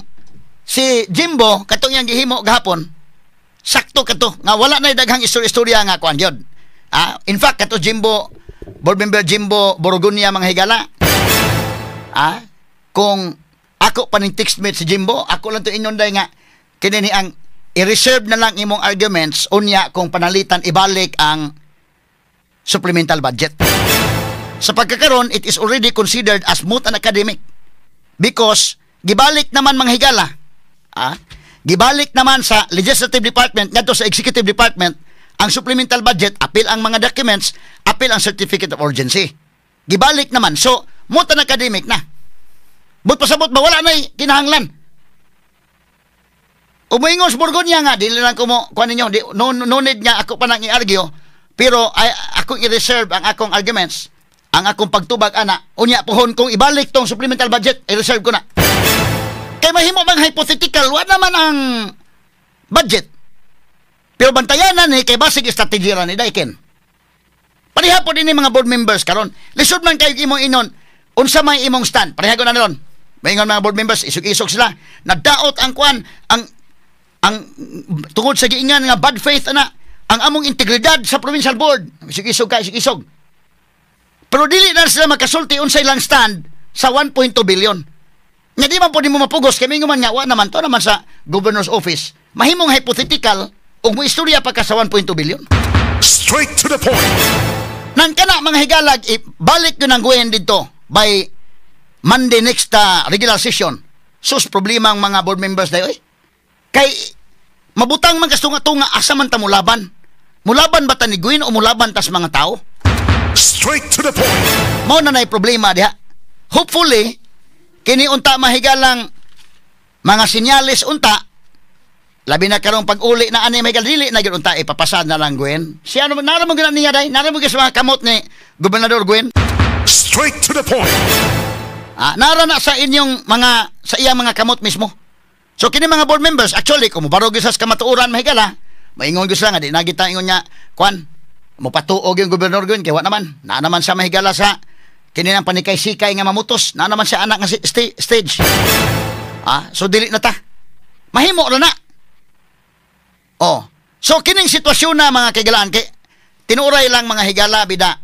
si Jimbo katong iyang gihimo gahapon. Sakto kato nga wala na daghang istorya nga kuan gyud. Ah, in fact kato Jimbo, board member Jimbo Borgonia mga higala. Ah, kung ako pa ning text mate si Jimbo, ako lang to ingon day nga kini ni ang i-reserve na lang imong arguments unya kung panalitan ibalik ang supplemental budget. Sa pagkakaron, it is already considered as moot and academic because gibalik naman mga higala. Ah, gibalik naman sa legislative department ngadto sa executive department ang supplemental budget, apil ang mga documents, apil ang certificate of urgency. Gibalik naman. So, moot and academic na. But pasabot ba wala nay kinahanglan. Umuingon sa Borgonia nga dili lang ko mo kuan ninyo, di, no need nga ako pa nang i-argue, pero ay, akong i-reserve ang akong arguments, ang akong pagtubag ana, unya pohon kung ibalik tong supplemental budget, i-reserve ko na. Kay mahimo bang hypothetical, wa naman ang budget. Pero bantayanan ni kay basig strategy ra ni Daiken. Pareha po din ni mga board members karon. Lisod man kayo imong inon, unsa may imong stand. Pareha ko na ron. Maingon mga board members, isog-isog sila. Nadaot ang kuan, ang tungod sa giingan nga bad faith ana, ang among integridad sa provincial board. Isog-isog ka, isog-isog. Pero dili na sila makasulti unsay lang stand sa 1.2 billion. Nga di man po di mo mapugos kay mingon man nga wa naman to naman sa governor's office. Mahimong hypothetical ug mo istorya pa ka sa 1.2 billion. Straight to the point. Nang kana mga higalag ibalik yun ang Gwen dito by Monday next regular session. Sus problema ang mga board members dayo eh. Kay mabutang man kastunga-tunga asa man ta mulaban. Mulaban ba ta ni Gwen o mulaban tas mga tao? Straight to the point. Mao na nay problema diha. Hopefully kini unta mahigalang mga sinyales unta labi na karong pag-uli na ani may dili na gyud unta ipapasad na lang Gwen. Siya ano nara mo gyud niya day, nara mo gyud sa mga kamot ni Gobernador Gwen. Straight to the point. Ah, nara na sa inyong mga sa iyang mga kamot mismo. So kini mga board members actually kung mobarog gyud sa kamatuoran mahigala, maingon gyud sila nga di na kita ingon niya kuan mopatuog yung Gobernador Gwen kay wa naman. Naa naman sa mahigala sa kini nang panikay-sikay nga mamutos, naa naman siya anak nga stage. Ah, so dili na ta. Mahimo ra na. Oh. So kining sitwasyon na mga kaigalaan kay tinuray lang mga higala bida.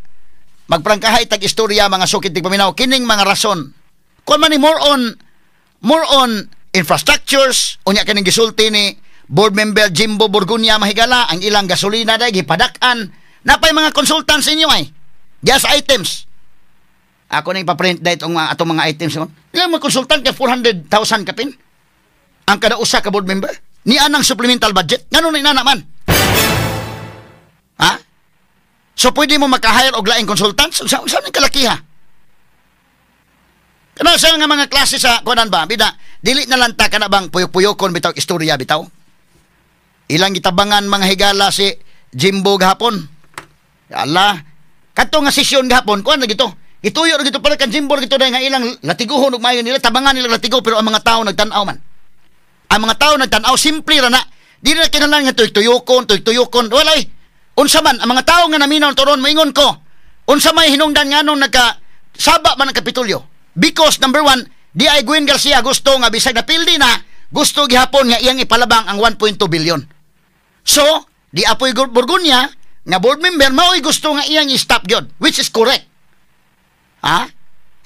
Magprangkahay tag istorya mga sukit tig paminaw kining mga rason. Kuan man ni more on infrastructures unya kining gisulti ni board member Jimbo Borgonia mahigala ang ilang gasolina day gipadak-an. Napay mga consultants inyo ay gas items. Ako nang ipaprint dahil itong atong mga items. Ilang mga consultant kay 400,000 kapin ang kada usa ka board member. Ni anang supplemental budget. Ngano na inana man? Ha? So pwede mo maka-hire og laing consultants? Unsa ning kalakiha? Kana sa nga mga klase sa kuanan ba? Bida, dili na lang ta kana bang puyok-puyokon bitaw istorya bitaw. Ilang gitabangan, mga higala, si Jimbo gahapon. Ya Allah, kadto nga sesyon gahapon, kuan na gito. Gituyo ra gito para kan Jimbo gito dahil nga ilang latiguhon ug maayo nila tabangan nila latigo, pero ang mga tao nagtan-aw man. Ang mga tao nagtan-aw, simple ra na. Dili na kinahanglan nga tuyok-tuyokon, tuyok-tuyokon. Wala eh. Unsa man ang mga tao nga naminaw turon, moingon ko. Unsa may hinungdan nganong nagka saba man ang Kapitolyo? Because number one, di ay Gwen Garcia gusto nga bisag napildi na, gusto gihapon nga iyang ipalabang ang 1.2 billion. So, di apoy Borgonya nga board member mao'y gusto nga iyang i-stop gyud, which is correct. Ha?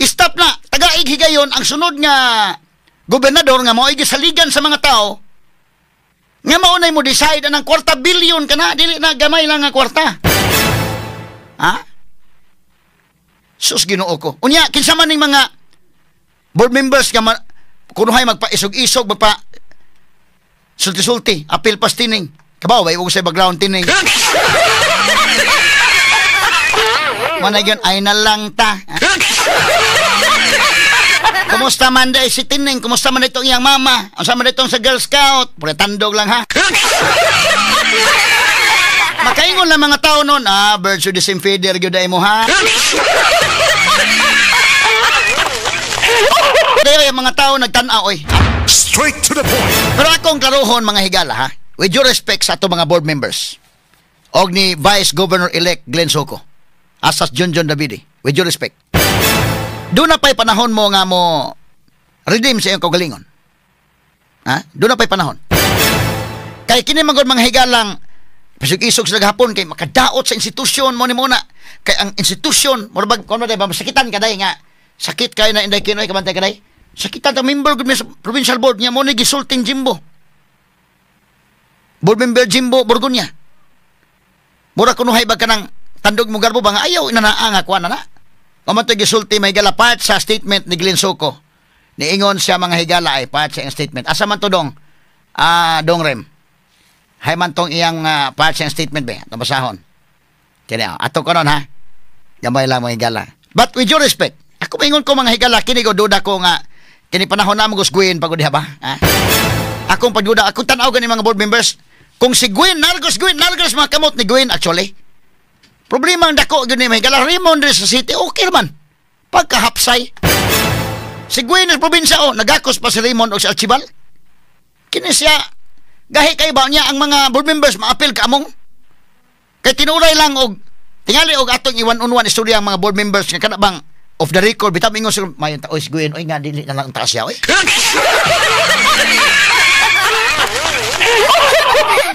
I-stop na. Tagaig higayon ang sunod nga gobernador nga mao'y gisaligan sa mga tao nga maunay mo decide anang kwarta, billion kana, dili na gamay lang nga kwarta. Ha? Sus, Ginoo ko. Unya kinsa man ning mga board members nga kunuhay magpa-isog-isog, magpa sulti-sulti, apil pas tining. Kabaw ba sa background tining? Manay yun, ay na lang ta. Kumusta man day si Tining? Kumusta man itong iyang mama? Ang sama itong sa Girl Scout? Pura tandog lang ha. Makaingon lang mga tao nun, ah, birds with the same feather, gyud ay mo ha. Dayo yung mga tao nagtan-aw oy. Straight to the point. Pero akong klarohon, mga higala ha, with due respect sa ato mga board members, og ni Vice Governor-elect Glenn Soco, asas John John Davide, with due respect. Doon na pa'y panahon mo nga mo redeem sa iyong kaugalingon. Ha? Doon na pa'y panahon. Kay kini man gud, mga higalang pasig-isog sila gahapon kay makadaot sa institusyon mo ni muna. Kay ang institusyon, mura bag kuno day ba masakitan ka day nga sakit kay na inday kinoy kabantay ka day. Sakitan ta member gud mi sa provincial board niya mo ni gisulting Jimbo. Board member Jimbo Borgonya. Mura kunuhay ba kanang tandog mo garbo ba nga ayaw inanaa nga kuan na na. Kaman gisulti may higala part sa statement ni Glenn Soco. Niingon siya, mga higala, ay part sa iyang statement. Asa man to dong? Ah, dong Rem. Hay man tong iyang part sa iyang statement ba? Nabasahon. Kini ato ko ha. Gamay lang, mga higala. But with due respect, ako maingon ko, mga higala, kini ko duda ko nga kini panahon na mo Gwen pagod diha ba? Ha? Akong pagduda, akong tan-aw gani mga board members. Kung si Gwen, Nargos Gwen, Nargos mga kamot ni Gwen actually. Problema ang dako gyud ni may higala Raymond diri sa city, okay man. Pagkahapsay. Si Gwen sa probinsya oh, nagakos pa si Raymond og si Archibald. Kini siya gahi kay ba niya ang mga board members maapil ka among. Kay tinuray lang og tingali og atong i one on one istorya ang mga board members nga kana bang off the record bitaw ingon sila mayon ta oy si Gwen oy nga dili na lang ang taas siya oy.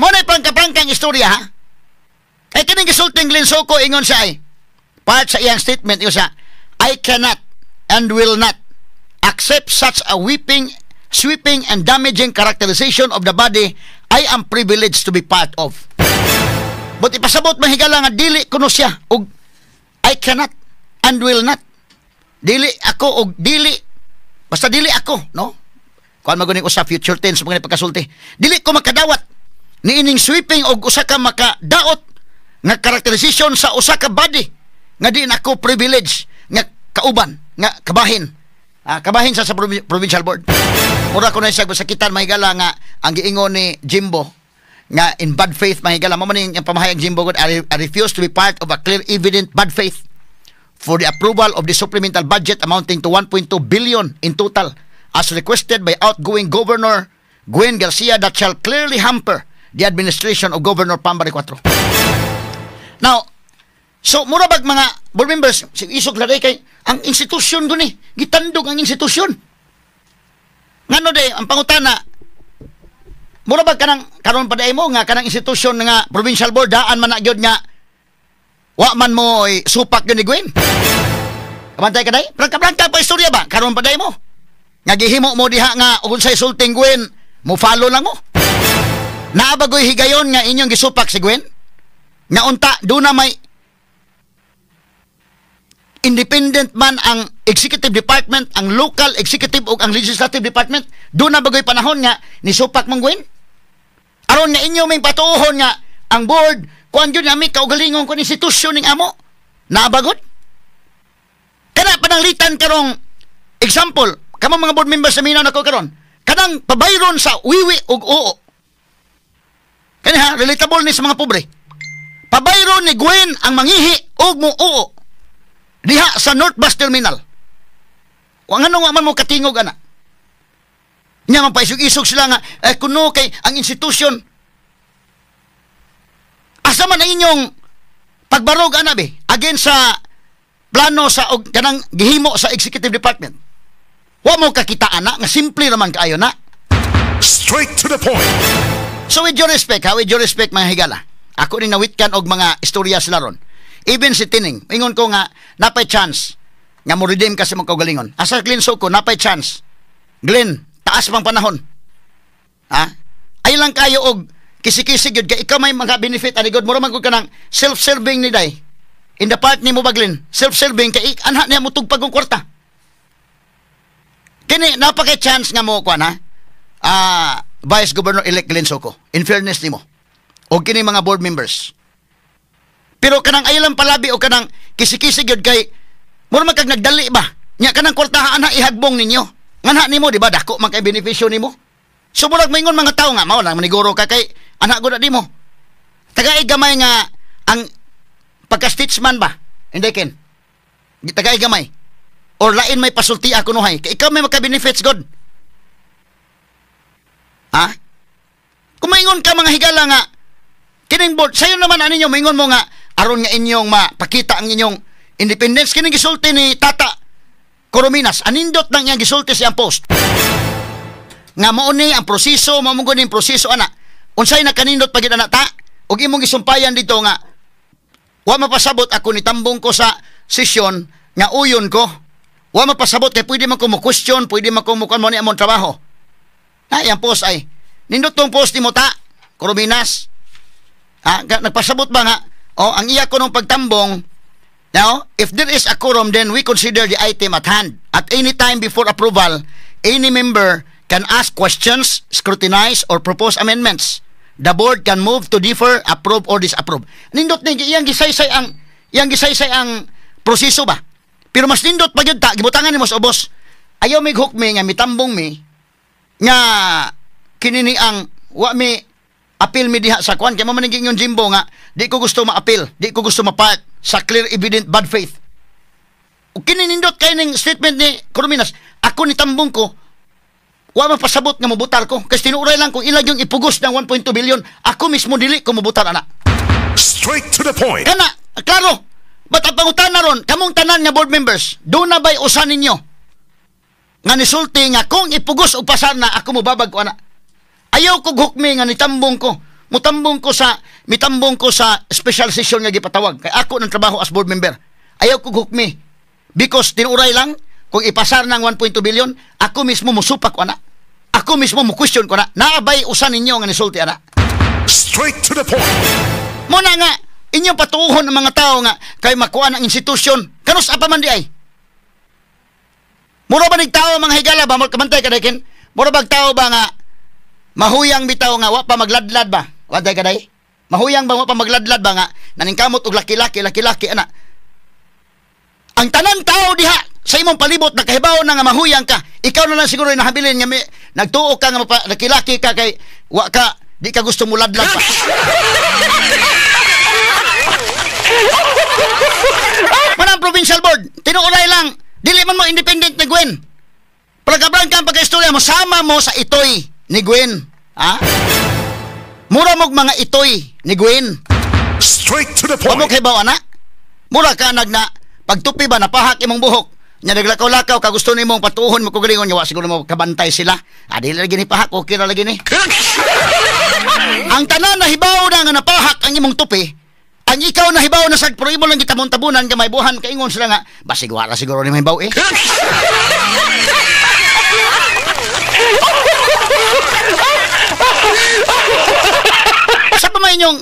Mo na prangka-prangkang istorya ha. Kay kining gisulting Glenn Soco, ingon siya ay part sa iyang statement, ingon siya, "I cannot and will not accept such a whipping, sweeping and damaging characterization of the body I am privileged to be part of." But ipasabot, mga higala, nga dili kuno siya og I cannot and will not. Dili ako og dili basta dili ako, no? Kuan man usa future tense mga pagkasulti. Dili ko makadawat niining sweeping og usa ka makadaot nga characterization sa usa ka body nga di na ako privilege nga kauban, nga kabahin. Ah, kabahin sa provincial board. Mura ko na siya sakitan, mahigala, nga ang giingon ni Jimbo nga in bad faith, mahigala, mo man yung pamahayag Jimbo gud, I refuse to be part of a clear evident bad faith for the approval of the supplemental budget amounting to 1.2 billion in total as requested by outgoing Governor Gwen Garcia that shall clearly hamper the administration of Governor Pam Baricuatro. Now, so mura bag mga board members, si isog laday kay ang institusyon dun eh, gitandog ang institusyon. Ngano de ang pangutana, mura bag kanang karon pa mo nga kanang institusyon nga provincial board daan man na gyud nga wa man mo eh, supak yun ni Gwen. Kabantay ka day? Prangka-prangka pa istorya ba? Karon pa day mo. Nga gihimo mo diha nga unsay sulting Gwen, mo follow lang mo. Naa ba goy higayon nga inyong gisupak si Gwen? Nga unta do na may independent man ang executive department, ang local executive ug ang legislative department, do na bagoy panahon nga nisupak mong Gwen? Aron nga inyo may patuohon nga ang board kuan gyud nami kaugalingon kun institusyon ning amo. Naabagod? Kana pananglitan karong example, kamo mga board members sa Minaw nako karon, kanang pabayron sa wiwi ug oo. Kani ha, relatable ni sa mga pobre. Pabayron ni Gwen ang mangihi og mo oo diha sa North Bus Terminal. Wa ngano wa man mo katingog ana. Nya man paisog-isog sila nga eh, kuno kay ang institusyon. Asa man ang inyong pagbarog ana be against sa plano sa og kanang gihimo sa executive department? Wa mo kakita ana nga simple raman kaayo na. Straight to the point. So with your respect, ha, with your respect, mga higala. Ako ni nawitkan og mga istorya sila ron. Even si Tining, ingon ko nga napay chance nga mo redeem kasi mong kaugalingon. Asa Glenn Soko, napay chance. Glenn, taas pang panahon. Ha? Ay lang kayo og kisi-kisi gyud kay ikaw may mga benefit ani god, mura man gud kanang self-serving ni day. In the part nimo ba, Glenn? Self-serving kay anha niya mo tugpag og kwarta. Kini napakay chance nga mo kuan ha. Vice Governor elect Glenn Soco. In fairness nimo. O kini mga board members. Pero kanang ayaw lang palabi o kanang kisi-kisi gyud kay mura man kag nagdali ba. Nya kanang kwartahan na ihagbong ninyo. Nganha nimo di ba dako man kay benepisyo nimo. So murag maingon mga tao nga mao lang maniguro ka kay anak gud na nimo. Tagay gamay nga ang pagka-stitchman ba? Hindi ken. Tagay gamay. Or lain may pasulti ako nuhay. Kay ikaw may maka-benefits god. Ha? Kung maingon ka, mga higala, nga kining board, sayo naman ani ninyo, maingon mo nga aron nga inyong mapakita ang inyong independence, kining gisulti ni Tata Corominas, anindot nang iyang gisulti siyang post. Nga mao ni ang proseso, mao mo ni ang proseso ana. Unsay nakanindot pagid ana ta? Ug imong gisumpayan dito nga wa mapasabot, ako ni tambong ko sa sesyon nga uyon ko. Wa mapasabot kay pwede man ko mo question, pwede man ko mo kuan, mo ni among trabaho. Na iyang post ay nindot tong post nimo, Ta Corominas. Ha, nagpasabot ba nga oh ang iya ko nung pagtambong. Now, if there is a quorum, then we consider the item at hand. At any time before approval, any member can ask questions, scrutinize, or propose amendments. The board can move to defer, approve, or disapprove. Nindot ni iyang gisaysay ang proseso ba? Pero mas nindot pa gyud ta, gibutangan nimo sa ubos. Ayaw mig hukmi nga mitambong mi nga kinini ang wa mi appeal mi diha sa kwan kay mo man yung Jimbo nga di ko gusto ma-appeal, di ko gusto ma-part sa clear evident bad faith. Ug kini nindot kay ning statement ni Corominas, ako ni tambong ko, wa mapasabot nga mobutar ko kasi tinuray lang kung ilag yung ipugos ng 1.2 billion, ako mismo dili ko mobutar ana. Straight to the point. Kana, klaro. But ang pangutana ron, kamong tanan nga board members, doon na ba'y usa ninyo nga nisulti nga kung ipugos og pasar na ako mobabag ko ana? Ayaw ko hukmi nga nitambong ko. Mutambong ko sa mitambong ko sa special session nga gipatawag kay ako ng trabaho as board member. Ayaw ko hukmi because tinuray lang kung ipasar ng 1.2 billion, ako mismo musupak ko ana. Ako mismo mo question ko na. Naabay usa ninyo nga nisulti ana? Straight to the point. Muna nga, inyong patuuhon ng mga tao nga kay makuha ng institusyon. Kanus apa man di ay? Mura ba tao, mga higala ba? Kamantay ka kin? Mura bag tao ba nga mahuyang bitaw nga wa pa magladlad ba? Waday ka day? Mahuyang ba wa pa magladlad ba nga naningkamot og laki-laki, laki-laki ana. Ang tanan tao diha sa imong palibot nakahibaw na nga mahuyang ka. Ikaw na lang siguro yung nahabilin nga may, nagtuo ka nga laki-laki ka kay wa ka di ka gusto muladlad pa. Manang provincial board, tinuulay lang, dili man mo independent ni Gwen. Pagkabran ka ang pagka-istorya mo, sama mo sa itoy ni Gwen. Ha? Mura mog mga itoy ni Gwen. Straight to the Wa mo point. kay bawa na? Mura ka nag na pagtupi ba napahak imong buhok. Nya naglakaw-lakaw ka, gusto nimong patuhon mo kagalingon nga wa siguro mo kabantay sila. Ah, dili lagi ni pahak, okay ra lagi ni. Ang tanan nahibaw na nga napahak ang imong tupi, ang ikaw nahibaw na sad pero imo lang gitabon-tabunan nga may buhan kaingon sila nga basig wala siguro ni mahibaw eh. Sa pa may inyong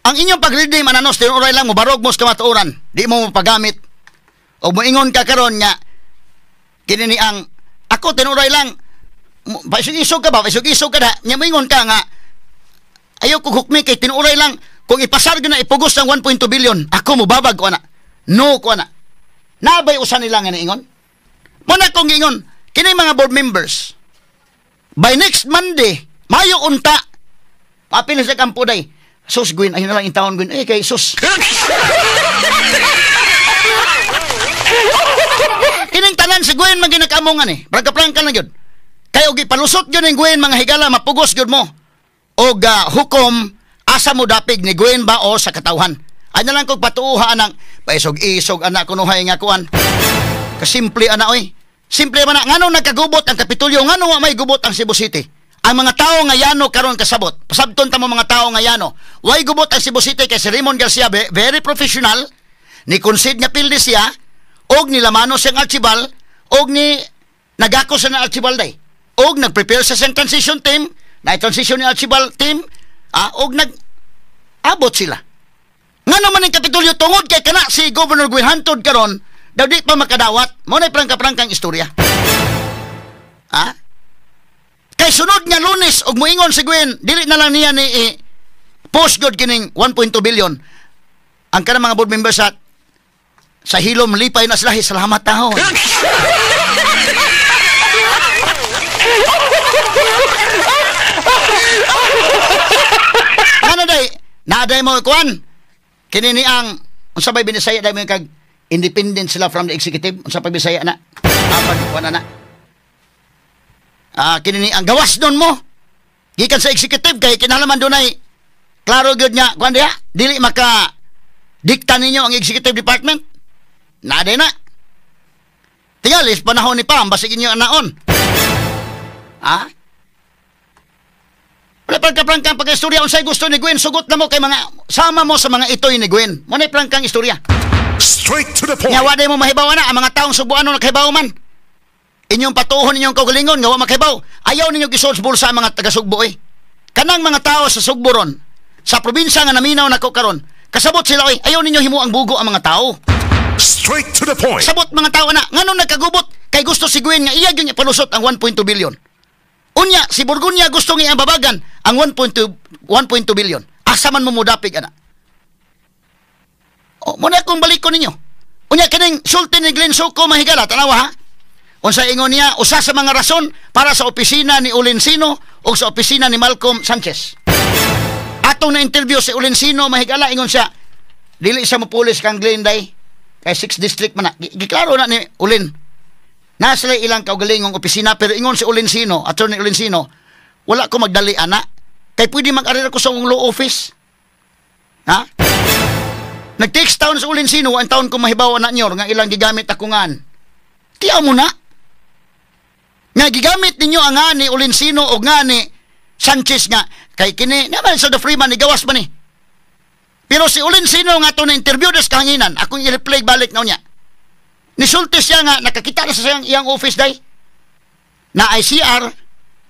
ang inyong pag-redeem ananos tinuray lang mo barog mo sa kamatuoran, di mo mapagamit. O moingon ka karon nga kini ni ang ako tinuray lang paisog-isog ka ba, paisog-isog ka na nya moingon ka nga Ayaw ko hukmi kay tinuray lang kung ipasar gyud na ipugos ng 1.2 billion, ako mobabag ko ana. No ko ana. Nabay usa nila nga niingon. Mo na kong giingon, kini mga board members by next Monday, mayo unta. Papil sa kampo day. Sus Gwen, ayun na lang intawon Gwen. Eh kay sus. Kining tanan si Gwen man ginakamongan eh. Prangka-prangka lang gyud. Kay og ipalusot gyud ning Gwen mga higala, mapugos gyud mo. Og hukom asa mo dapig ni Gwen ba o sa katawhan. Ay na lang kog patuoha anang paisog-isog anak kunuhay nga kuan. Kasimple ana oy. Simple man na nganong nagkagubot ang Kapitolyo, nganong wa may gubot ang Cebu City. Ang mga tao nga yano karon kasabot. Pasabton ta mo mga tao nga yano. Way gubot ang Cebu City kay si Raymond Garcia very professional. Ni concede nga pildi siya og nilamano siyang Archibald og ni nagako sa na Archibald day. Og nagprepare sa siyang transition team, na transition ni Archibald team, og nag-abot sila. Ngano man ang Kapitolyo tungod kay kana si Governor Gwen hantod karon daw di pa makadawat. Mo na prangka-prangkang istorya. Ha? Kay sunod nga Lunes og moingon si Gwen, dili na lang niya ni post god kining 1.2 billion. Ang kanang mga board members sa hilom lipay na sila, salamat taon. Ano day? Naaday mo kuan. Kini ni ang unsa bay binisaya day mo kag independent sila from the executive, unsa pag Bisaya na? Apan kuan na. Kini ni ang gawas nun mo. Gikan sa executive kay kinahanglan dunay klaro gyud nga kuan diha, dili maka dikta ninyo ang executive department. Naaday na. Tingali panahon ni Pam basig inyo anaon. Ha? Wala prangka-prangkang pagka-istorya. Unsay gusto ni Gwen, sugot na mo kay mga sama mo sa mga itoy ni Gwen. Mo na prangkang istorya. Straight to the point. Nga waday mo mahibaw na ang mga taong Subuano nakahibaw man. Inyong patuhon ninyong kaugalingon nga wa makahibaw. Ayaw ninyo gisod sa bulsa ang mga taga-Sugbo eh. Kanang mga tao sa Sugbo ron, sa probinsya nga naminaw nako karon, kasabot sila oy, ayaw ninyo himo ang bugo ang mga tao. Straight to the point. Sabot mga tao na nganong nagkagubot kay gusto si Gwen nga iya gyud ipalusot ang 1.2 billion. Unya, si Borgonya gusto nga iyang babagan ang 1.2 billion. Asa man mo modapig ana. O, muna akong balik ko ninyo. Unya kining sulti ni Glenn Soco mahigala, tanawa ha. Unsa ingon niya, usa sa mga rason para sa opisina ni Olencino o sa opisina ni Malcolm Sanchez. Atong na interview si Olencino mahigala, ingon siya, dili siya mopulis kang Glenn day kay 6th district man na. Giklaro na ni Olen. Nasa ilang kaugalingong opisina pero ingon si Olencino, Attorney Olencino, wala ko magdali ana kay pwede mag-arera ko sa akong law office. Ha? Nag-text taon sa Olencino, ang taon ko mahibaw na nyor nga ilang gigamit ako ngan. Tiyaw mo na. Nga gigamit ninyo ang nga ni Olencino o nga ni Sanchez nga kay kini naman sa the Freeman ni gawas man ni. Pero si Olencino nga to na interview des kahanginan, akong i-replay balik na niya. Nisulti siya nga nakakita na sa siyang iyang office day. Na ay CR,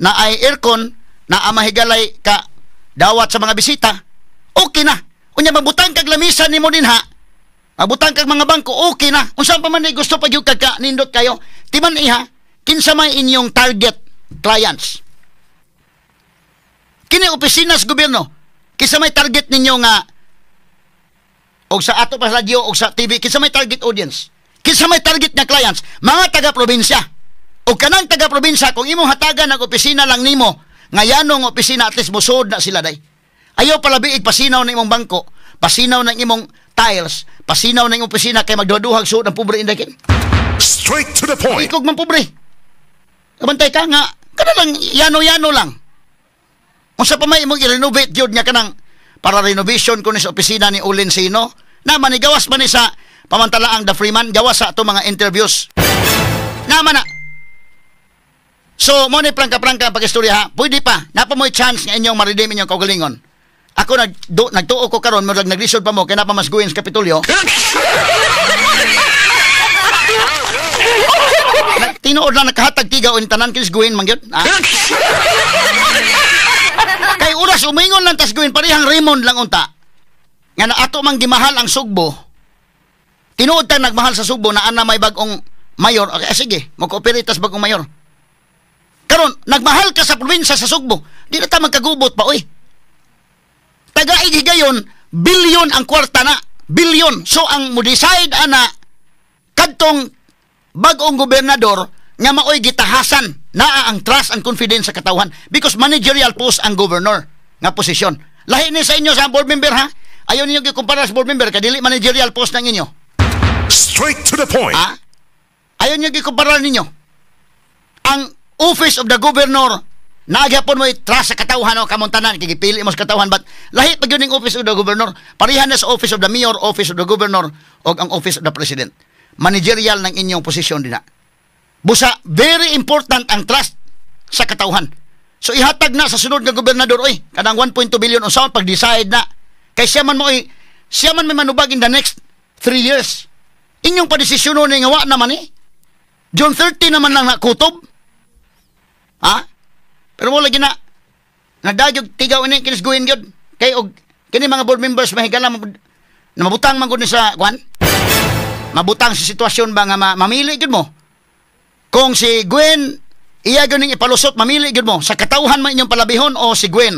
na ay aircon, na amahigalay ka dawat sa mga bisita. Okay na. Unya magbutang kag lamisa nimo dinha. Magbutang kag mga bangko, okay na. Unsa pa man ni gusto pag kag ka nindot kayo. Timan iha, kinsa may inyong target clients. Kini opisina sa gobyerno, kinsa may target ninyo nga og sa ato pa sa radyo og sa TV, kinsa may target audience? Kinsa may target nga clients? Mga taga-probinsya. O kanang taga-probinsya, kung imong hatagan ang opisina lang nimo, nga yanong opisina at least musod na sila day. Ayaw palabiig pasinaw ng imong bangko, pasinaw ng imong tiles, pasinaw ng imong opisina kay magduhaduhag suod ang pobre inday kin. Straight to the point. Ikog man pobre. Kabantay ka nga, kana lang yano-yano lang. Unsa pa may imong i-renovate gyud nga kanang para renovation kun sa opisina ni Olencino, na manigawas man ni sa pamantalaang The Freeman, gawas sa ato mga interviews. Naman na. So, mo ni prangka-prangka ang pag-istorya ha. Pwede pa. Napa mo'y chance nga inyong ma-redeem inyong kaugalingon. Ako nagtuo ko karon, murag naglisod pa mo, kaya napa mas guin sa Kapitolyo. Tinuod lang nakahatag tiga o tanan kinis guin man gyud. Ha? Kay oras umingon lang tas guin, parehang Raymond lang unta. Nga na ato mang gimahal ang Sugbo. Tinuod tang nagmahal sa Sugbo na ana may bagong mayor. Okay, sige, mag-cooperate tas bagong mayor. Karon, nagmahal ka sa probinsya sa Sugbo, di na ta magkagubot pa, oy. Pagkagaig higayon, bilyon ang kwarta na. Bilyon. So ang mo decide ana kadtong bag-ong gobernador nga maoy gitahasan, naa ang trust and confidence sa katawhan because managerial post ang governor nga posisyon. Lahi ni sa inyo sa board member, ha. Ayaw ninyo gikumpara sa board member kay dili managerial post ng inyo. Straight to the point. Ha? Ayaw niyo gikumpara ninyo. Ang office of the governor naa gyapon mo trust sa katawhan o kamong tanan kay gipili mo sa katawhan, but lahi pa gyud ning office of the governor. Parehan na sa office of the mayor, office of the governor o ang office of the president. Managerial ng inyong posisyon dinha. Busa very important ang trust sa katawhan. So ihatag na sa sunod nga gobernador, oy, kanang 1.2 billion, unsaon pag-decide na kay siya man mo, oy, siya man may manubag in the next 3 years. Inyong padesisyon ni nga wa naman eh. June 30 naman lang na kutob. Ha? Pero wala gina nagdagyog tigaw ini kinis guhin gyud. Kay og kini mga board members, mahigala na mabutang man gud ni sa kwan. Mabutang sa sitwasyon ba nga mamili gyud mo. Kung si Gwen iya gyud ning ipalusot, mamili gyud mo sa katawhan man inyong palabihon o si Gwen.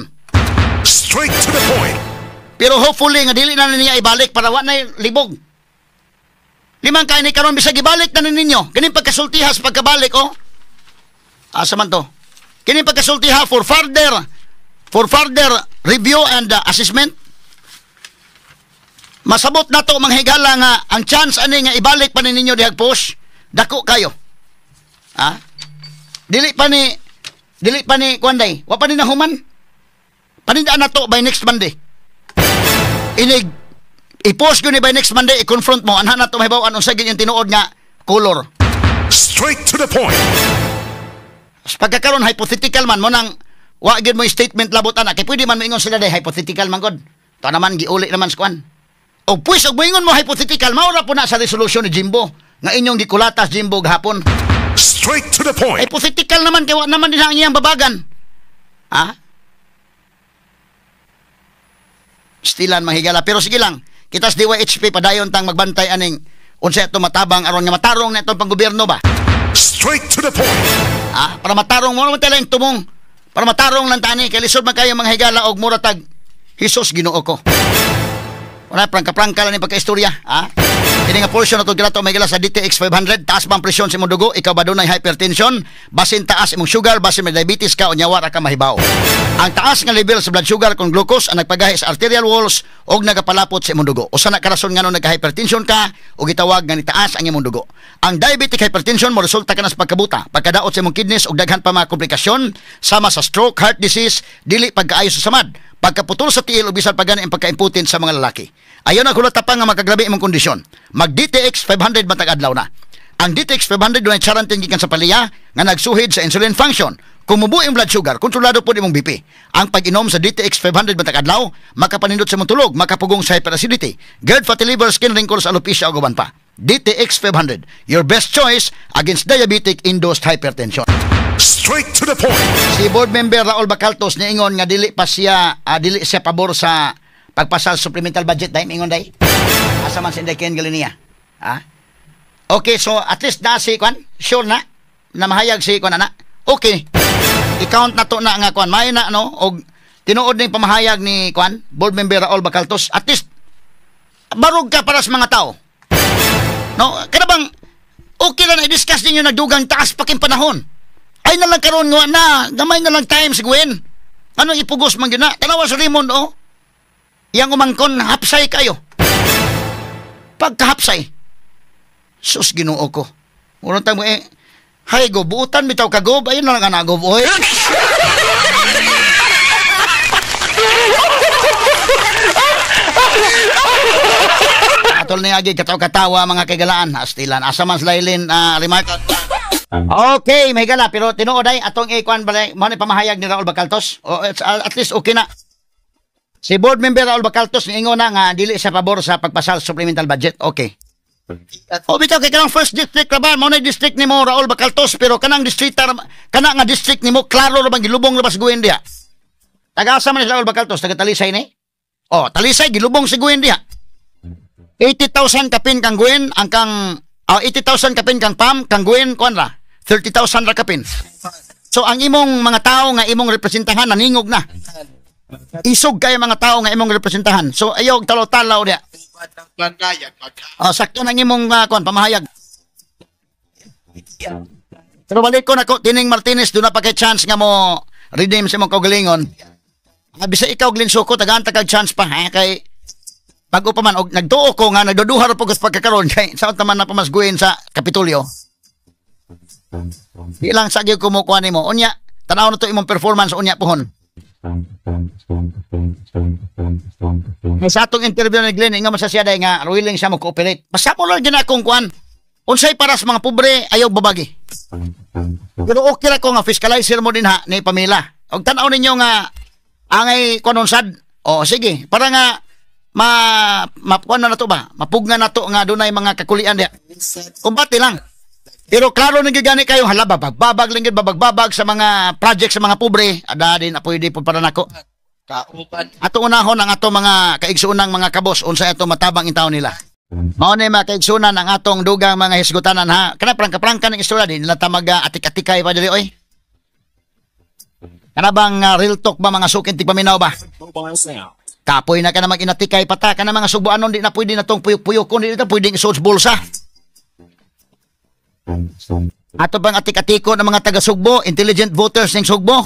Straight to the point. Pero hopefully nga dili na niya ibalik para wa na libog. Limang kay ni karon bisag ibalik na ninyo. Kining pagkasultiha sa pagkabalik, oh. Asa man to? Kining pagkasultiha for further review and assessment. Masabot na to, mga higala, nga ang chance ani nga ibalik pa ni ninyo dihag push dako kayo. Ha? Dili pa ni kuanday. Wa pa ni nahuman. Panindaan na to by next Monday. Inig i-post ko ni by next Monday, i-confront mo anha na to, mahibaw-an unsa gyud yung tinuod nga color. Straight to the point. Sa pagkakaroon hypothetical man mo nang wa gyud mo statement labot ana kay pwede man moingon sila day hypothetical man gud. To naman giuli naman sa kuan. Og puis og moingon mo hypothetical, mao ra po na sa resolution ni Jimbo nga inyong gikulatas Jimbo gahapon. Straight to the point. Hypothetical naman kay wa naman din ang iyang babagan. Ha? Stilan, mahigala, pero sige lang. Kita sa DYHP padayon tang magbantay aning unsa ito matabang aron nga matarong na itong panggobyerno ba? Straight to the point. Ah, para matarong mo naman tayo tumong. Para matarong lang tani kay lisod man kayo, mga higala, og mura tag Hesus Ginoo ko. Wala prangka-prangka lang ni pagka-istorya, ha? Kini nga portion na to girato, may sa DTX 500, taas ba ang presyon sa imong dugo? Ikaw ba dunay hypertension? Basin taas imong sugar, basin may diabetes ka, unya wa ra ka mahibaw. Ang taas nga level sa blood sugar kung glucose ang nagpagahi sa arterial walls og nagapalapot sa imong dugo. Usa na ka rason ngano nagka-hypertension ka o gitawag nga nitaas ang imong dugo. Ang diabetic hypertension mo resulta ka na sa pagkabuta, pagkadaot sa imong kidneys ug daghan pa mga komplikasyon sama sa stroke, heart disease, dili pagkaayo sa samad, pagkaputol sa tiil o bisan pa gani ang pagkaimpotent sa mga lalaki. Ayaw na hulata pa nga makagrabe imong kondisyon. Mag DTX 500 matag adlaw na. Ang DTX 500 dunay charantin gikan sa palya nga nagsuhid sa insulin function. Kung mubo yung blood sugar, kontrolado po imong BP. Ang pag-inom sa DTX 500 matag adlaw, makapanindot sa imong tulog, makapugong sa hyperacidity, GERD, fatty liver, skin wrinkles, alopecia ug uban pa. DTX 500, your best choice against diabetic induced hypertension. Straight to the point. Si board member Raul Bacaltos niingon nga dili pa siya dili siya pabor sa pagpasal supplemental budget dai, ingon dai. Asa man si Inday Ken Galinia? Ha? Okay, so at least na si kwan, sure na na mahayag si kwan ana. Okay. I-count na to na nga kwan, may na no og tinuod ning pamahayag ni kwan, board member Raul Bacaltos, at least barog ka para sa mga tao. No, kada bang okay lang na i-discuss ninyo nagdugang taas pa king panahon. Ay na lang karon nga na, gamay na lang time si Gwen. Anong ipugos man gyud na? Tanawa sa Raymond, oh. Iyang umangkon hapsay kayo. Pagkahapsay. Sus, Ginoo ko. Murang tamo eh. Hay go, buutan bitaw ka gob. Ayun na lang ang gob, oy. Atol ni agi kataw-katawa, mga kaigalaan. Astilan. Asa man sa Lailin, remark. Okay, may gala pero tinuod ay atong ikuan balay mo ni pamahayag ni Raul Bacaltos. O, it's, at least okay na. Si board member Raul Bacaltos niingon na nga dili siya pabor sa pagpasal supplemental budget. Okay. O bitaw kay kanang first district ra ba mo na district nimo, Raul Bacaltos, pero kanang distrita kana nga district nimo klaro ra bang gilubong ra ba sa Gwen diha? Taga-asa man si Raul Bacaltos, taga Talisay ni? Oh, Talisay gilubong si Gwen diha. 80,000 kapin kang Gwen, ang kang 80,000 kapin kang Pam, kang Gwen kuan ra. 30,000 ra kapin. So ang imong mga tao nga imong representahan naningog na. Isog kay mga tao nga imong representahan. So ayaw og talaw-talaw diha. Sakto nang imong kuan pamahayag. Pero balik ko nako tining Martinez, doon na pa kay chance nga mo redeem sa imong kaugalingon. Bisa ikaw Glenn Suko, tagaan ta kag chance pa ha kay bago pa man og nagtuo ko nga nagduduha ra pug pagkakaron kay sa unta man na pamasguhin sa Kapitolyo. Di lang sa gyud kumukuha nimo. Unya, tan-aw na to imong performance unya pohon. May sa atong interview ni Glenn, ingon man sa siya day nga willing siya mo cooperate. Basta mo lang gyud akong kuan. Unsay para sa mga pobre ayaw babagi. Pero okay ra ko nga fiscalizer mo din ha ni Pamela. Og tan-aw ninyo nga angay kuan unsad. O sige, para nga mapuan na nato ba? Mapugna nato nga dunay mga kakulian diha. Kumbate lang. Pero klaro nang gani kayo hala babag lang gyud babagbabag sa mga project sa mga pobre. Ada din na pwede pud para nako. Ato unahon ang ato mga kaigsuonang mga kabos unsay ato matabang intaw nila. Mao ni mga kaigsuonan ang atong dugang mga hisgutanan ha. Kana prangka-prangka ning istorya din nila ta mag atik-atikay pa diri oy. Kana bang real talk ba mga sukin tigpaminaw ba? Kapoy na ka na mag-inatikay pata ka na mga subuanon di na pwede na tong puyok-puyokon di na pwedeng isuod sa bulsa. Ato bang atik-atiko ng mga taga-Sugbo, intelligent voters ng Sugbo?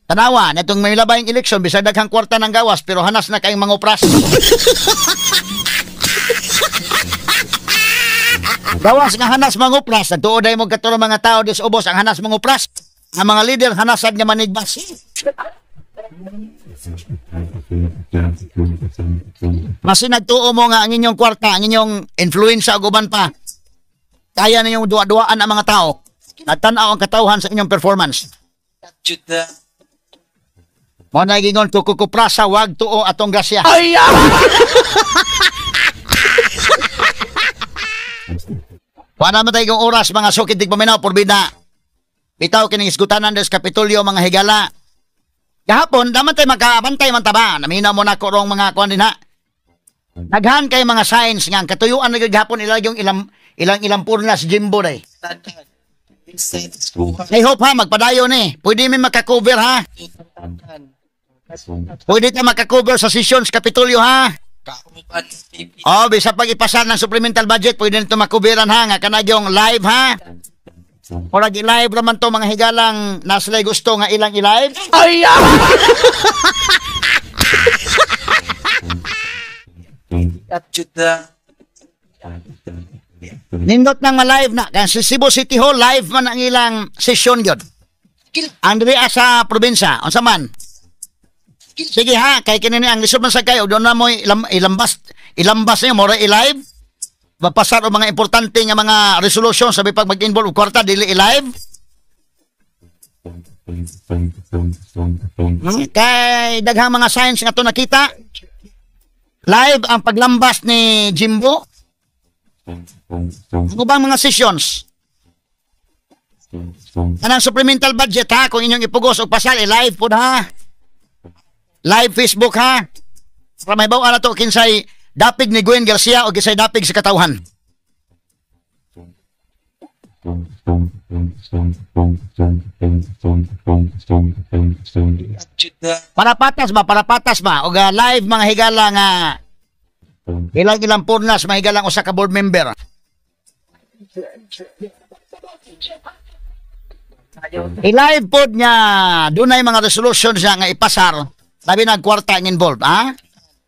Tanawa, natong may labayng eleksyon, bisag daghang kwarta ng gawas, pero hanas na kayong mangupras. Gawas nga hanas mangupras, nagtuo dahil mo katuro mga tao dis ubos ang hanas mangupras. Ang mga leader hanasad nga manigbas. Mas nagtuo mo nga ang inyong kwarta, ang inyong influensya ug uban pa. Kaya ninyong duwa-duwaan ang mga tao. Nagtan-aw ang katawhan sa inyong performance. Mo na gingon kukukuprasa wag tuo atong grasya. Ay! Wala man tayo oras mga sukid tigpaminaw porbida. Bitaw kining isgutanan des Kapitolyo mga higala. Gahapon daman tayo magkaabantay man ta ba. Naminaw mo na ko rong mga kuan din ha. Naghan kay mga signs nga ang katuyuan na gahapon ilang yung ilang purna si Jimbo day. I hope ha magpadayon eh. Pwede mi makakover ha. Pwede ta makakover sa sessions Kapitolyo ha. Oh, bisa pag ipasar ng supplemental budget pwede nito makoveran ha nga kanagyong live ha. Murag i-live raman to mga higalang nasila'y gusto nga ilang i-live. Ay! Nindot nang ma-live na. Kaya si Cebu City Hall, live man ang ilang session yun. Andrea sa probinsya, unsa man. Sige ha, kay kinini ang lisod man sa kayo, doon na mo ilambas, ilambas niyo, mura i-live. Mapasar o mga importante nga mga resolution, sabi pag mag-involve kwarta, dili i-live. Kay daghang mga signs nga to nakita. Live ang paglambas ni Jimbo. Ano bang mga sessions? Anang supplemental budget ha, kung inyong ipugos o pasal, i-live po ha. Live Facebook ha. Para may bawa na to kinsay dapig ni Gwen Garcia o kinsay dapig sa katawhan. Para patas ba? Para patas ba? O live mga higala nga ilang-ilang purnas mga higalang usa ka board member. I-live pod niya dunay mga resolutions niya nga ipasar. Labi na kwarta ang involved, ha?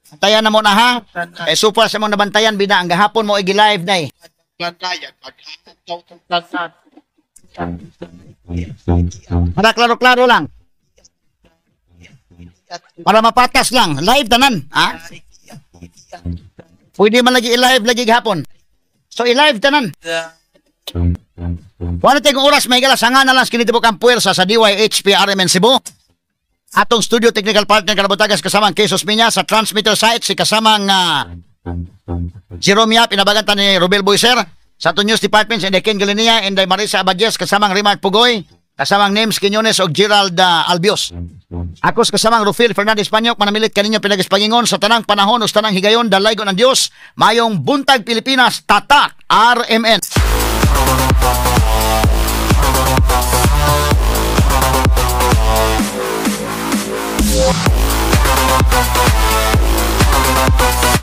Bantayan na mo na, ha? Eh, super sa mong nabantayan, bina, ang gahapon mo i-live na eh. Para klaro-klaro lang. Para mapatas lang. Live tanan, ha? Pwede man lagi i-live lagi gahapon. So, i-live tanan. Wala tayong oras, may gala. Sanga na lang kinitibok ang puwersa sa DYHP RMN Cebu. Atong studio technical partner Kalabutagas kasamang Kesos Minya sa transmitter site si kasamang Jerome Yap, inabagan ta ni Robel Boyser sa atong news department si Ken Galinia and Marisa Abadjes kasamang Remark Pugoy, kasamang Names Quiñones og Gerald Albios. Ako kasamang Rufil Fernandez Panyok manamilit kaninyo pinagispangingon sa tanang panahon o sa tanang higayon dalaygon ng Dios mayong buntag Pilipinas, tatak RMN.